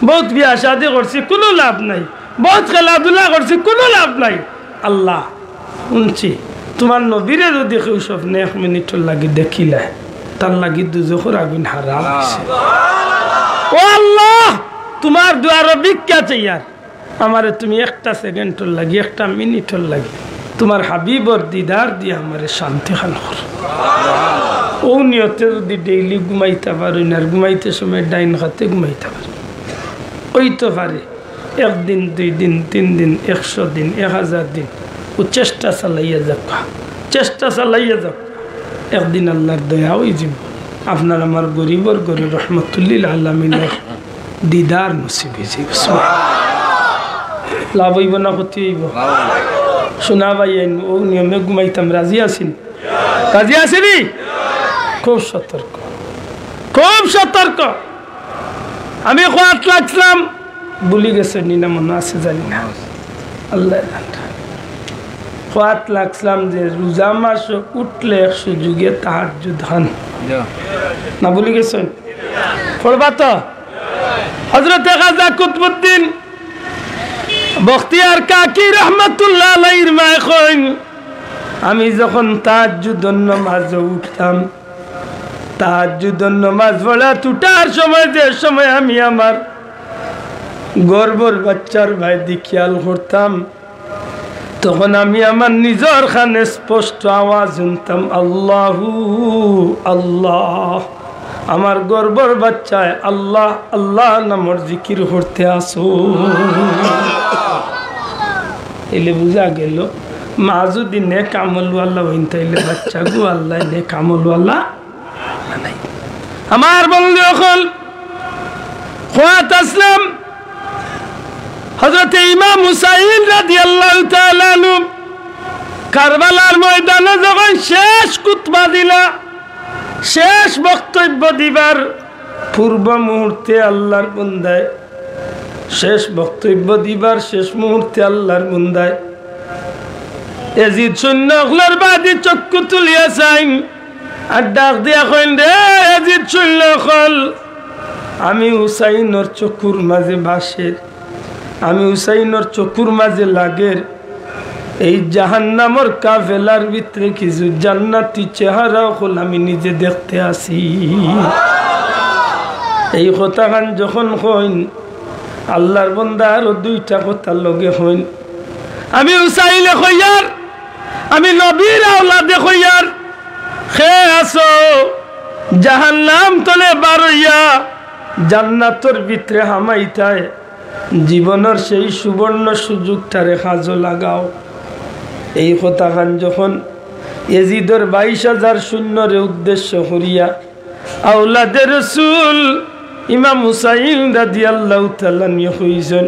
বউত বিয়া শাদি করছি, কুনু লাভ নাই। বউত খেলাধুলা করছি, কুনু লাভ নাই। আল্লাহ, হুনছি, তুমার নবীরে যুদি কেউ স্বপ্নে এক মিনিটর লাগি দেখিলায়, তার লাগি দুজখর আগুন হারাম অইছে। ও আল্লাহ, তুমার দুয়ারো ভিক্ষা চাইয়ার, আমারে তুমি একটা সেকেন্ডর লাগি, একটা মিনিটর লাগি তুমার হাবিবর দিদার দিয়া আমারে শান্তি খান করো। অউ নিয়তে যুদি ডেইলি ঘুমাইতা পারইন, আর ঘুমাইতে সময় ডাইন কাতে ঘুমাইতা পারইন, অইতো পারে একদিন, দুই দিন, তিন দিন, একশো দিন, এক হাজার দিন, অউ চেষ্টা চালাইয়া যাউক্কা, চেষ্টা চালাইয়া যাউক্কা। একদিন আল্লার দয়া অইযিবো, আপনার আমার গরিবর ঘরো রহমতুল্লিল আলামিনর দিদার নসিব অইযিবো। লাভ অইবো না ক্ষতি অইবো? শুনা ভাই, অউ নিয়মে ঘুমাইতাম, রাজি আছইন? রাজি আছইন নি? খুব সতর্ক, খুব সতর্ক। আমি কওয়াত লাগছিলাম, ভুলি গেছইন নি না, মনো আছে জানি না, আল্লায় জানে। কওয়াত লাগছিলাম যে রোজা মাস উঠলে এক সুযোগে তাহাজ্জুদ খান। না ভুলি গেছইন? পড়বা তো? হযরতে খাজা কুতবুদ্দিন বখতিয়ার কাকি রহমতুল্লাহ আলাইহির মায় কইন, আমি যখন তাহাজ্জুদর নমাজো উঠতাম, তাহাজ্জুদর নমাজ পড়াত উঠার সময়, যে সময় আমি আমার গর্ভর বাচ্চার বায়দি খিয়াল করতাম, তখন আমি আমার নিজর কানে স্পষ্ট আওয়াজ হুনতাম, "আল্লাহু আল্লাহ।" আমার গর্ভর বাচ্চায় আল্লাহ আল্লাহ নামর জিকির করতে আছো। এলে বুঝা গেল, মা যদি নেক আমলওয়ালা অইন, তাইলে বাচ্চাগু আল্লায় নেক আমলওয়ালা বানাই। আমার বন্ধু অকল, কওয়াত আছলাম, হযরতে ইমাম হুসাইন রাদিয়াল্লাহু তাআলা আনহু কারবালার ময়দানো যখন শেষ খুতবা দিলা, শেষ বক্তব্য দিবার পূর্ব মুহূর্তে আল্লার বন্দায়, শেষ বক্তব্য দিবার শেষ মুহূর্তে আল্লার বন্দায় এজিদ সৈন্য অকলর বায়দি চক্ষু তুলিয়া চাইন, আর ডাক দিয়া কইন, "রে এজিদ সৈন্য অকল, আমি হুসাইনর চকুর মাঝে বাসের, আমি হুসাইনর চকুর মাঝে লাগের, এই জাহান্নামর কাফেলার ভিতরে কিছু জান্নাতি চেহারা অকল আমি নিজে দেখতে আছি।" এই কথাখান যখন কইন, আল্লার বন্দা আরো দুইটা কথা লগে কইন, "আমি হুসাইনে কইয়ার, আমি নবীর আওলাদে কইয়ার, কে আছো জাহান্নাম তনে বারইয়া জান্নাতর ভিতরে হামাইতায়, জীবনর সেই সুবর্ণ সুযোগটারে কাজো লাগাও।" এই কথাখান যখন এজিদর বাইশ হাজার সৈন্যরে উদ্দেশ্য করিয়া আওলাদে রসুল ইমাম হুসাইন রাদিয়াল্লাহু তাআলা আনহু কইছইন,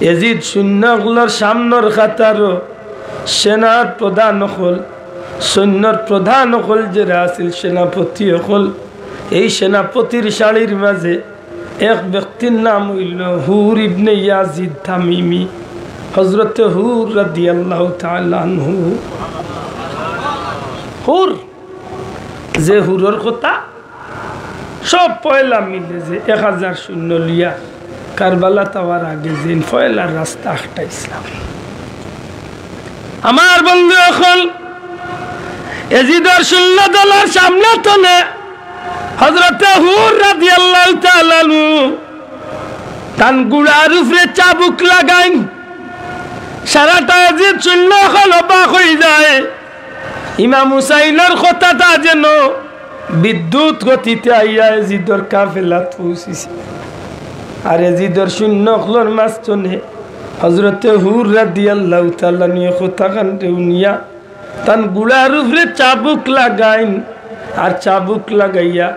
এজিদ সৈন্য অকলর সামনর কাতারো সেনার প্রধান অকল, সৈন্যর প্রধান অকল যেরা আছিল, সেনাপতি অকল, এই সেনাপতির সারির মাঝে এক ব্যক্তির নাম অইলো হুর ইবনে ইয়াজিদ তামিমি, হযরতে হুর রাদিয়াল্লাহু তাআলা আনহু। হুর, যে হুরর কথা সব পয়লা মিলে যে এক হাজার সৈন্য লইয়া কারবালাত আওয়ার আগে যেইন পয়লা রাস্তা আটকাইছলা। আমার বন্ধু অকল, এজিদর সৈন্য দলর সামনে তনে হযরতে হুর রাদিয়াল্লাহু তাআলা আনহু তান ঘুড়ার উপরে চাবুক লাগাইন। সারাটা এজিদ সৈন্য অকল অবাক অইযায়। ইমাম হুসাইনর কথাটা যেন বিদ্যুৎ গতিতে আইয়া এজিদর কাফেলাত পৌঁছিছে। আর এজিদর সৈন্য অকলর মাঝখানে হযরতে হুর রাদিয়াল্লাহু তাআলা আনহু কথাখানরে হুনিয়া তান ঘুড়ার উপরে চাবুক লাগাইন, আর চাবুক লাগাইয়া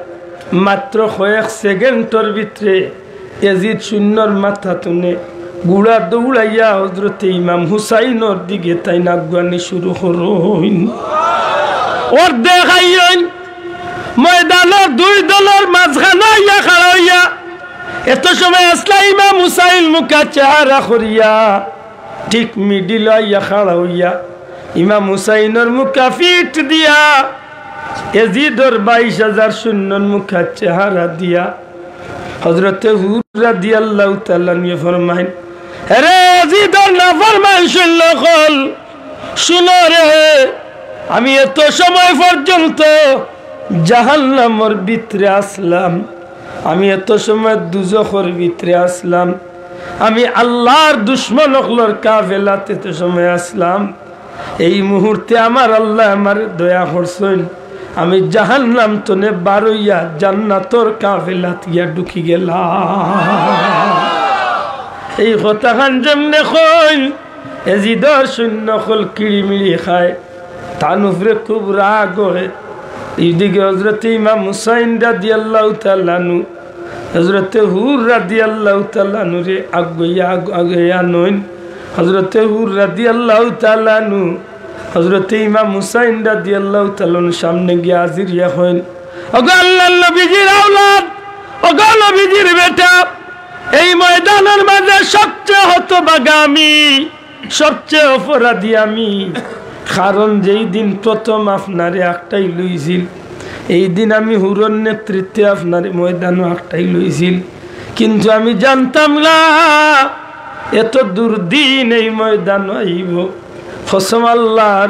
মাত্র কয়েক সেকেন্ডর ভিতরে এজিদ সৈন্যর মাথা তনে ঘুড়া দৌড়াইয়া হযরতে ইমাম হুসাইনর দিকে তাইন আগুয়ানি শুরু করইন। অর্ধেক আইন ময়দানর দুই দলর মাঝখানো আইয়া খাড়া অইয়া, এত সময় আছলা ইমাম হুসাইন মুখা চেহারা করিয়া, ঠিক মিডিলো আইয়া খাড়া অইয়া, ইমাম হুসাইনর মুখা পিঠ দিয়া, এজিদর বাইশ হাজার সৈন্যর মুখা চেহারা দিয়া, হযরতে হুর রাদিয়াল্লাহু তাআলা আনহু ফরমাইন, "এরে এজিদর নাফরমান সৈন্য অকল, শুনো রে, আমি এত সময় পর্যন্ত জাহান্নামর ভিতরে আছলাম, আমি এত সময় দুজখর ভিতরে আছলাম, আমি আল্লার দুশমন অকলর কাফেলাত এত সময় আছলাম, এই মুহূর্তে আমার আল্লায় আমারে দয়া করছইন, আমি জাহান্নাম তনে বারইয়া জান্নাতর কাফেলাত গিয়া ঢুকি গেলাম।" এই কথাখান যেমনে কইন, এজিদর সৈন্য অকল কিড়িমিড়ি খায়, তান উপরে খুব রাগ অয়। এইদিকে হযরতে ইমাম হুসাইন রাদিয়াল্লাহু তাআলা আনহু, হযরতে হুর রাদিয়াল্লাহু তাআলা আনহুরে আগুয়াইয়া, আগ-, আগুয়াইয়া আনইন। হযরতে হুর রাদিয়াল্লাহু তাআলা আনহু, হযরতে ইমাম হুসাইন রাদিয়াল্লাহু তাআলা আনহুর সামনে গিয়া হাজির অইয়া কইন, "ওগো আল্লাহর নবীজির আওলাদ, ওগো নবীজির বেটা, এই ময়দানর মাঝে সবচেয়ে হতভাগা আমি।" সবচেয়ে অপরাধী আমি, কারণ যেই দিন প্রথম আপনারে আটকাই লইছিল, এই দিন আমি হুরর নেতৃত্বে আপনারে ময়দানো আটকাই লইছিল, কিন্তু আমি জানতাম না এত দুর্দিন এই ময়দানো আইবো। কসম আল্লাহর,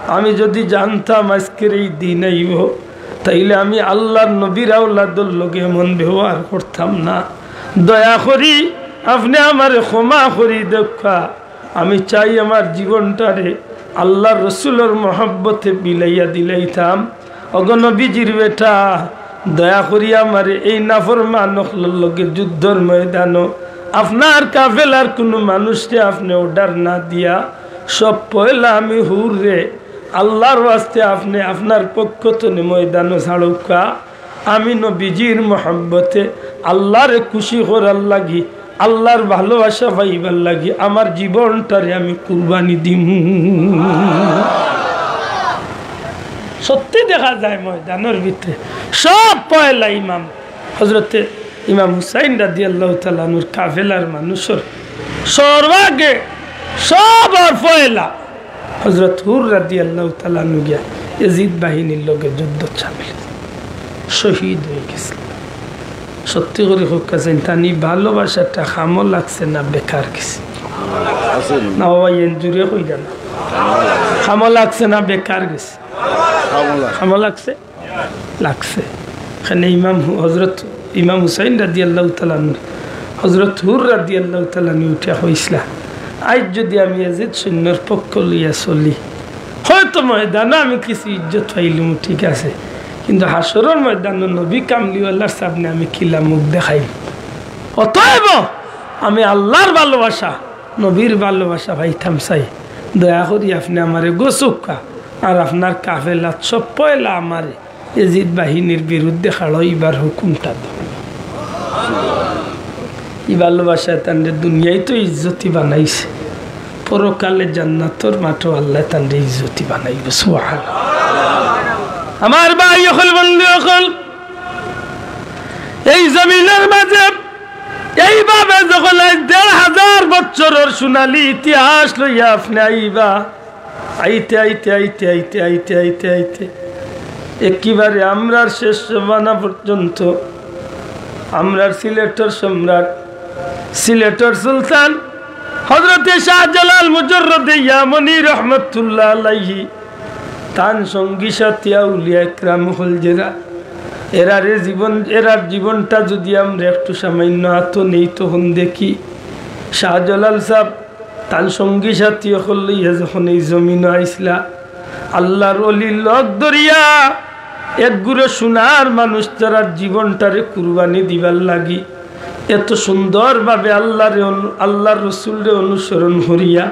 আমি যদি জানতাম আজকের এই দিন আইবো, তাইলে আমি আল্লাহর নবীর আওলাদর লগে এমন ব্যবহার করতাম না। দয়া করি আপনে আমারে ক্ষমা করি দেউক্কা। আমি চাই আমার জীবনটারে আল্লাহর রসুলর মহব্বতে বিলাইয়া দিলাইতাম। ওগো নবীজির বেটা, দয়া করি আমারে এই নাফরমান অকলর লগে যুদ্ধর ময়দানো আপনার কাফেলার কুনু মানুষরে আপনে order না দিয়া সব পয়লা আমি হুররে আল্লাহর ওয়াস্তে আপনে আপনার পক্ষ তনে ময়দানো ছাড়উক্কা। আমি নবীজির মহব্বতে আল্লাহরে খুশি করার লাগি, আল্লাহর ভালোবাসা পাইবার লাগি আমার জীবনটারে আমি কুরবানি দিমু। সত্যি দেখা যায় ময়দানর ভিতরে সব পয়লা ইমাম, হযরতে ইমাম হুসাইন রাদিয়াল্লাহু তাআলা আনহুর কাফেলার মানুষর সর্বাগে, সবার পয়লা হযরত হুর রাদিয়াল্লাহু তাআলা আনহু গিয়া এজিদ বাহিনীর লগে যুদ্ধ সামিল, শহীদ অইগেছে। সত্যি করি কউক্কা চাইন, তান ই ভালোবাসাটা কামো লাগছে না বেকার গেছে? না বাবা, এন জুরে কইরা না। কামো লাগছে না বেকার গেছে? কামো লাগছে। লাগছে। এখানে ইমাম হু-, হযরত ইমাম হুসাইন রাদিয়াল্লাহু তাআলা আনহু, হযরত হুর রাদিয়াল্লাহু তাআলা আনহু উঠিয়া কইছলা, "আইজ যদি আমি এজিদ সৈন্যর পক্ষ লইয়া চলি, হয়তো ময়দানো আমি কিছু ইজ্জত পাইলিমু, ঠিক আছে, কিন্তু হাশরর ময়দানো নবী কামলিওয়ালার সামনে আমি কিলা মুখ দেখাইমু?" অতএব আমি আল্লাহর ভালোবাসা, নবীর ভালোবাসা পাইতাম চাই, দয়া করি আপনে আমারে গছউক্কা, আর আপনার কাফেলাত সব পয়লা আমারে এজিদ বাহিনীর বিরুদ্ধে খাড়া অইবার হুকুমটা দেও। ই ভালোবাসায় তানরে দুনিয়াত তো ইজ্জতি বানাইছে, পরকালে জান্নাতর মাঠো আল্লায় তানরে ইজ্জতি বানাইবো। সুবহানাল্লাহ। আমার ভাই অকল, বন্ধু অকল, এই জমিনর মাঝে এইভাবে যখন আইজ দেড় হাজার বছরর সোনালী ইতিহাস লইয়া আপনে আইবা, আইতে আইতে আইতে আইতে আইতে আইতে আইতে একেবারে আমরার শেষ জমানা পর্যন্ত আমরার সিলেটর সম্রাট, সিলেটর সুলতান হযরতে শাহজালাল মুজাররদে ইয়ামনি রহমতুল্লাহ আলাইহি, তান সঙ্গী সাথী আউলিয়া একরাম অকল যেরা, এরারে জীবন, এরার জীবনটা যদি আমরা একটু সামান্য আতো নেই, তখন দেখি শাহজালাল সাব তান সঙ্গী সাথী অকল লইয়া যখন এই জমিনো আইছলা, আল্লাহর অলির লগ ধরিয়া এক গুরু সোনার মানুষ তারার জীবনটারে কুরবানি দিবার লাগি এত সুন্দরভাবে আল্লাহরে অনু-, আল্লাহর রসুলরে অনুসরণ করিয়া,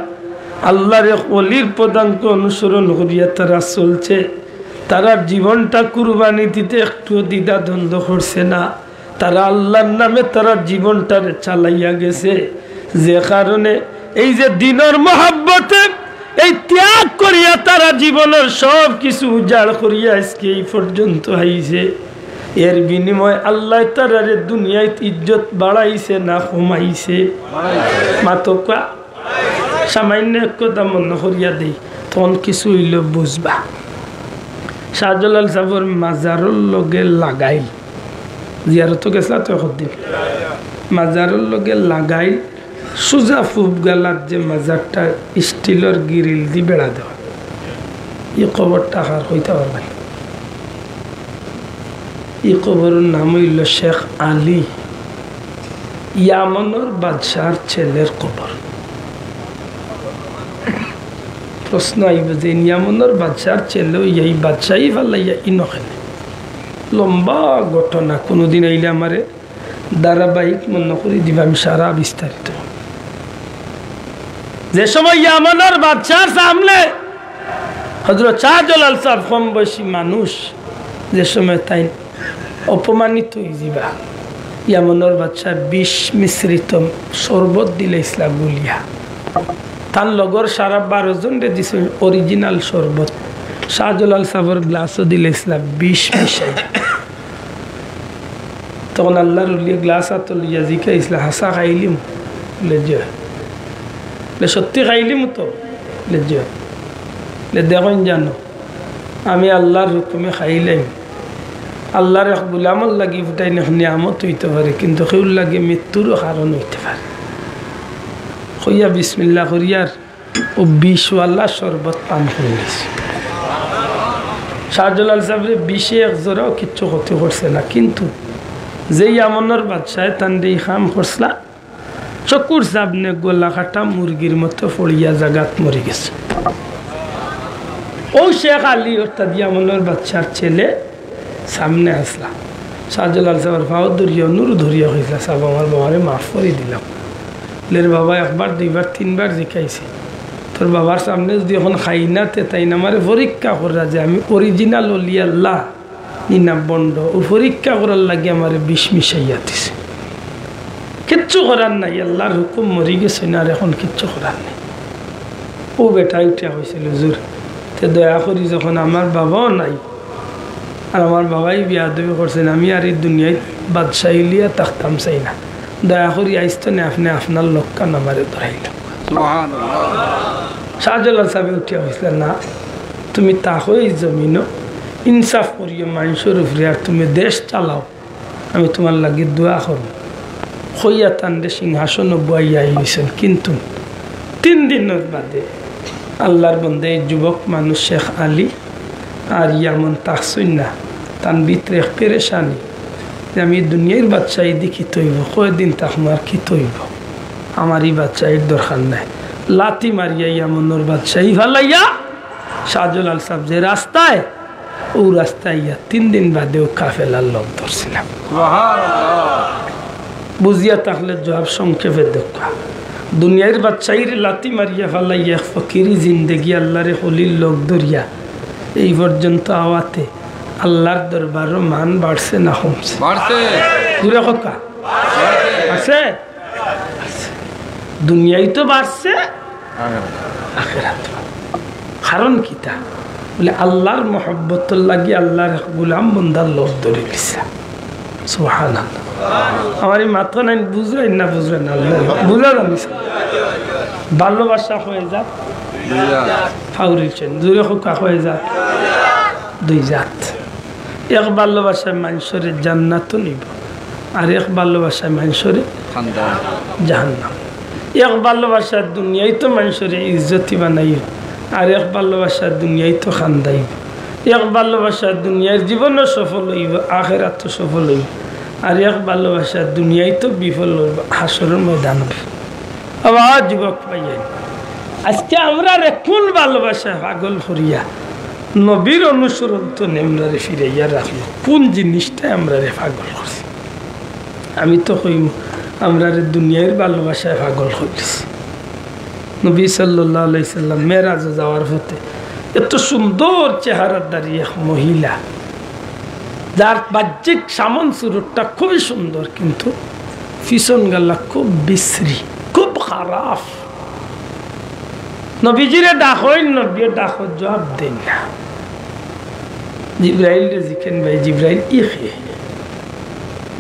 আল্লাহর এক অলির পদাঙ্ক অনুসরণ করিয়া তারা চলছে। তারার জীবনটা কুরবানি দিতে একটুও দ্বিধাদ্বন্দ্ব করছে না। তারা আল্লাহর নামে তারার জীবনটারে চালাইয়া গেছে, যে কারণে এই যে দ্বীনর মহব্বতে এই ত্যাগ করিয়া তারা জীবনর সব কিছু উজাড় করিয়া আজকে এই পর্যন্ত আইছে। এর বিনিময়ে আল্লায় তারারে দুনিয়াত ইজ্জত বাড়াইছে না কমাইছে? মাতউক্কা। সামান্য এক কথা মনো করিয়া দেই, তখন কিছু অইলেও বুঝবা। শাহজালাল সাবর মাজারর লগে লাগাইল, জিয়ারতো গেছলা তো একদিন, মাজারর লগে লাগাইল, সুজা পুব গালাত যে মাজারটা স্টিলর গ্রিল দি বেড়া দেওয়া, ই কবরটা কার কইতা পারবায়? ই কবরর নাম অইলো শেখ আলী, ইয়ামনর বাদশার ছেলের কবর। প্রশ্ন আইবো যে ইয়ামনর বাদশার ছেলে অইয়া ই বাদশাই ফালাইয়া ইনো কেনে? লম্বা ঘটনা, কুনুদিন আইলে আমারে ধারাবাহিক মনো করি দিবা, আমি সারা বিস্তারিত। যে সময় ইয়ামনর বাদশার সামনে হযরত শাহজালাল সাব কম বয়সী মানুষ, যে সময় তাইন অপমানিত অইযিবা, ইয়ামনর বাদশায় বিষ মিশ্রিত শরবত দিলাইছলা গুলিয়া। তান লগর সারা বারো জনরে দিছইন original শরবত। শাহজালাল সাবর গ্লাসও দিলাইছলা বিষ মিশাই। তখন আল্লার ওলিয়ে গ্লাস আতো লইয়া জিকাইছলা, "হাছা খাইলিমু?" বলে, "জি অয়।" বলে, "সত্যি খাইলিমু তো?" বলে, "জি অয়।" বলে, "দেখইন জানো, আমি আল্লার হুকুমে খাইলাইমু। আল্লার এক গুলামর লাগি ফুটাইন এক নিয়ামত অইতো পারে, কিন্তু কেউর লাগি মৃত্যুরও কারণ অইতে পারে।" কইয়া বিসমিল্লাহ করিয়ার অউ বিষওয়ালা শরবত পান করিলিছে। শাহজালাল সাবরে বিষে এক জরাও কিচ্ছু ক্ষতি করছে না, কিন্তু যে ইয়ামনর বাদশায় তানরে ই কাম করছলা, চকুর সামনে গলা কাটা মুরগির মতো পড়িয়া জাগাত মরি গেছে। অউ শেখ আলী অর্থাৎ ইয়ামনর বাদশার ছেলে সামনে আছলা। শাহজালাল সাবর পাও ধরিয়া, অনুরোধ করিয়া কইছলা, "সাব, আমার বাবারে মাফ করি দিলাও।" বলে, "রে বাবা, একবার, দুইবার, তিনবার জিকাইছি। তোর বাবার সামনে যুদি অখন খাই না, তে তাইন আমারে পরীক্ষা কররা যে আমি original অলি আল্লাহ নি না ভন্ড। অউ পরীক্ষা করার লাগি আমারে বিষ মিশাইয়া দিছে। কিচ্ছু করার নাই, আল্লার হুকুম, মরি গেছইন, আর অখন কিচ্ছু করার নাই।" অউ বেটায় উঠিয়া কইছিল, "হুজুর, তে দয়া করি যখন আমার বাবাও নাই, আর আমার বাবায় বেয়াদবি করছইন, আমি আর ই দুনিয়াত বাদশাই লইয়া থাকতাম চাই না। দয়া করি আইজ তনে আপনে আপনার লগ খান আমারে ধরাইলা।" সুবহানাল্লাহ। শাহজালাল সাবে উঠিয়া কইছলা, "না, তুমি থাকো ই জমিনো, ইনসাফ করিও মানষর উপরে, আর তুমি দেশ চালাও, আমি তুমার লাগি দোয়া করমু।" কইয়া তানরে সিংহাসনো বওয়াইয়া আইছইন। কিন্তু তিন দিনর বাদে আল্লার বন্দা ই যুবক মানুষ শেখ আলী আর ইয়ামন থাকছইন না, তান ভিতরে এক পেরেশানি যে আমি দুনিয়ার বাদশাই দি কিতা অইবো, কয়দিন থাকমু আর কিতা অইবো, আমার ই বাদশাইর দরকার নাই। লাথি মারিয়া ইয়ামনর বাদশাই ফালাইয়া শাহজালাল সাব যে রাস্তায়, অউ রাস্তায় ইয়া তিন দিন বাদে অউ কাফেলার লগ ধরছিলা। সুবহানাল্লাহ। বুঝিয়া থাকলে জবাব সংক্ষেপে দেউক্কা। দুনিয়ার বাদশাইরে লাথি মারিয়া ফালাইয়া এক ফকিরি জিন্দেগি আল্লারে অলির লগ ধরিয়া এই পর্যন্ত আওয়াতে আল্লার দরবারো মান বাড়ছে না কমছে? বাড়ছে। জুরে কউক্কা। বাড়ছে। দুনিয়ায় তো বাড়ছে, আখেরাত। কারণ কিতা? বলে, আল্লার মহব্বতর লাগি আল্লার এক গুলাম বন্দার লগ ধরি লিছলা। সুবহানাল্লাহ। আমার ই মাতখান বুঝরাইন না, বুঝরাইন না, আল্লাহ বুঝা জানিস। ভালোবাসা অয় জাত, দুই জাত। ফাউরিছেন, জুরে কউক্কা, অয় জাত, দুই জাত। এক ভালোবাসায় মানষরে জান্নাতো নিবো, আর এক ভালোবাসায় মানষরে জাহান্নাম। এক ভালোবাসায় দুনিয়াইতো মানষরে ইজ্জতি বানাইবো, আর এক ভালোবাসায় দুনিয়াইতো কান্দাইবো। এক ভালোবাসায় দুনিয়ার জীবনও সফল অইবো, আখেরাতও সফল অইবো, আর এক ভালোবাসায় দুনিয়াইতো বিফল অইবো, হাশরর ময়দানো। আবার যুবক ভাইয়াইন, আজকে আমরারে কুন ভালোবাসায় পাগল করিয়া নবীর অনুসরণ তনে আমরারে ফিরাইয়া রাখলো? কুন জিনিসটায় আমরারে পাগল করছে? আমি তো কইমু, আমরারে দুনিয়ার ভালোবাসায় পাগল করিলিছে। নবী সাল্লাল্লাহু আলাইহি সাল্লাম মেরাজে যাওয়ার পথে এত সুন্দর চেহারাদারি এক মহিলা, যার বাহ্যিক সামান সুরতটা খুবই সুন্দর, কিন্তু পিছন গালা খুব বিশ্রী, খুব খারাপ। নবীজিরে ডাকইন, নবীয়ে ডাকর জুয়াব দেইন না। জিব্রাইলরে জিকাইন, "ভাই জিব্রাইল, ই কে?"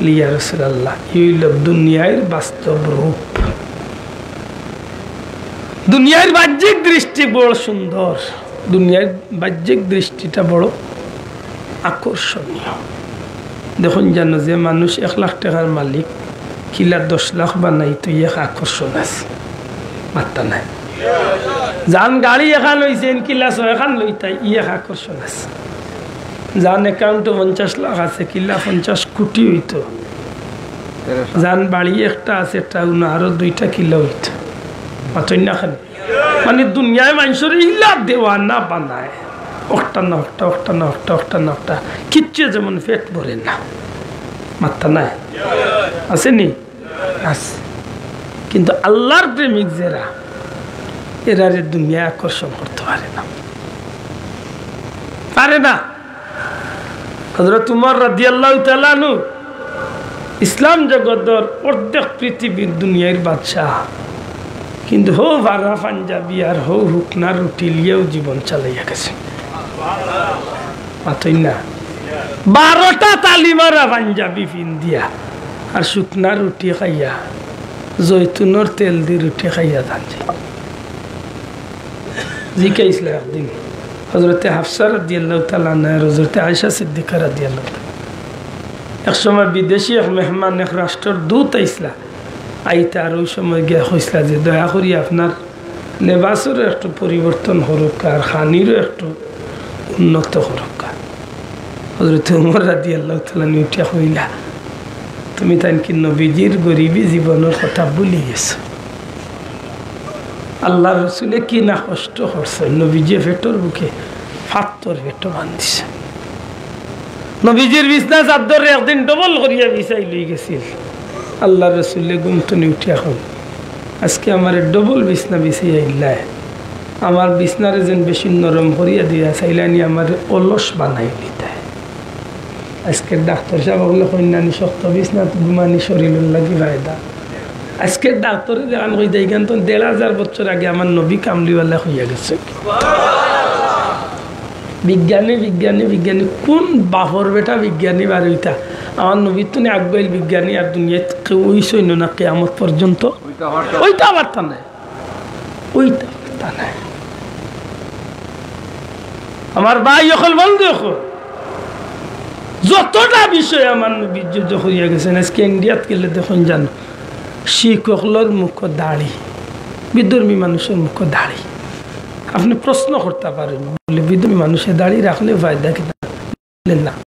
"ইয়া রাসূলুল্লাহ, ই অইলো দুনিয়ার বাস্তব রূপ।" দুনিয়ার বাহ্যিক দৃষ্টি বড় সুন্দর, দুনিয়ার বাহ্যিক দৃষ্টিটা বড় আকর্ষণীয়। দেখইন জানো, যে মানুষ এক লাখ টেকার মালিক, কিলা দশ লাখ বানাইতো, ই এক আকর্ষণ আছে, মাত্তা নাই। যান গাড়ি এখান অইছে, এন কিলা ছয়খান লইতা, ই এক আকর্ষণ আছে। যান অ্যাকাউন্টো পঞ্চাশ লাখ আছে, কিলা পঞ্চাশ কোটি অইতো। যান বাড়ি একটা আছে, টাউনো আরো দুইটা কিলা অইতো। মাতইন না কেনে? মানে দুনিয়ায় মানষরে ইলা দেওয়ানা বানায়, অকটা না অকটা, অকটা না অকটা, অকটা না অকটা, কিচ্ছু যেমন পেট ভরে না। মাত্তা নাই? আছে নি? আছে। কিন্তু আল্লার প্রেমিক যেরা, এরারে দুনিয়ায় আকর্ষণ করতে পারে না, পারে না। হযরত উমর রাদিয়াল্লাহু তাআলা আনহু ইসলাম জগতর অর্ধেক পৃথিবীর দুনিয়ার বাদশাহ, কিন্তু হউ বারা পাঞ্জাবি আর হউ হুকনা রুটি লিয়াউ জীবন চালাইয়া গেছে। মাতইন না? বারোটা তালি মারা পাঞ্জাবি ফিন্দিয়া আর শুকনা রুটি খাইয়া, জৈতুনর তেল দি রুটি খাইয়া জানছে। জিকাইছলা একদিন হযরতে হাফসা রাদিয়াল্লাহু তাআলা আনহা আর হযরতে আয়েশা সিদ্দিকা রাদিয়াল্লাহু তাআলা। এক সময় বিদেশি এক মেহমান, এক রাষ্ট্রর দূত আইছলা, আইতা আর ওই সময় গিয়া কইছলা যে, "দয়া করি আপনার লেবাসর একটু পরিবর্তন করউক্কা আর খানিরও একটু উন্নত করউক্কা।" হযরতে উমর রাদিয়াল্লাহু তাআলা আনহু উঠিয়া কইলা, "তুমি তাইন কি নবীজির গরিবি জীবনর কথা ভুলি গেছো?" আল্লাহর রসুলে কি না কষ্ট করছে, নবীজি পেটর ভুকে ফাত্তর পেটো বান্ধিছে। নবীজির বিছনা চাদর একদিন ডবল করিয়া বিছাই লই গেছিল। আল্লাহর রসুলে ঘুম তনে উঠিয়া কইন, "আজকে আমারে ডবল বিছনা বিছাইয়া দিলায়, আমার বিছনারে যেন বেশি নরম করিয়া দিয়া চাইলানি আমারে অলস বানাই দিতায়।" আজকে ডাক্তর সাব অকলে কইন না নি, শক্ত বিছনাত ঘুমানি শরীরর লাগি ফায়দা। আজকে ডাক্তরে যেখান কইতা, ইখান তো দেড় হাজার বছর আগে আমার নবী কামলিওয়ালা কইয়া গেছে। বিজ্ঞানী, বিজ্ঞানী, বিজ্ঞানী, কোন বাপর বেটা বিজ্ঞানী বার অইতা? আমার নবীর তনে আগুয়াইল বিজ্ঞানী আর দুনিয়াত কেউ অইছইন না কিয়ামত পর্যন্ত। অইতা পারতা নায়, অইতা পারতা নায়। আমার ভাই অকল, বন্ধু অকল, যতটা বিষয় আমার নবী যুদ্ধ করিয়া গেছেন, আজকে ইন্ডিয়াত গেলে দেখইন জানো, শিখ অকলর মুখো দাড়ি, বিধর্মী মানুষর মুখো দাড়ি। আপনে প্রশ্ন করতা পারইন, বলে, "বিধর্মী মানুষে দাড়ি রাখলে ফায়দা কিতা?" বলে, "না।"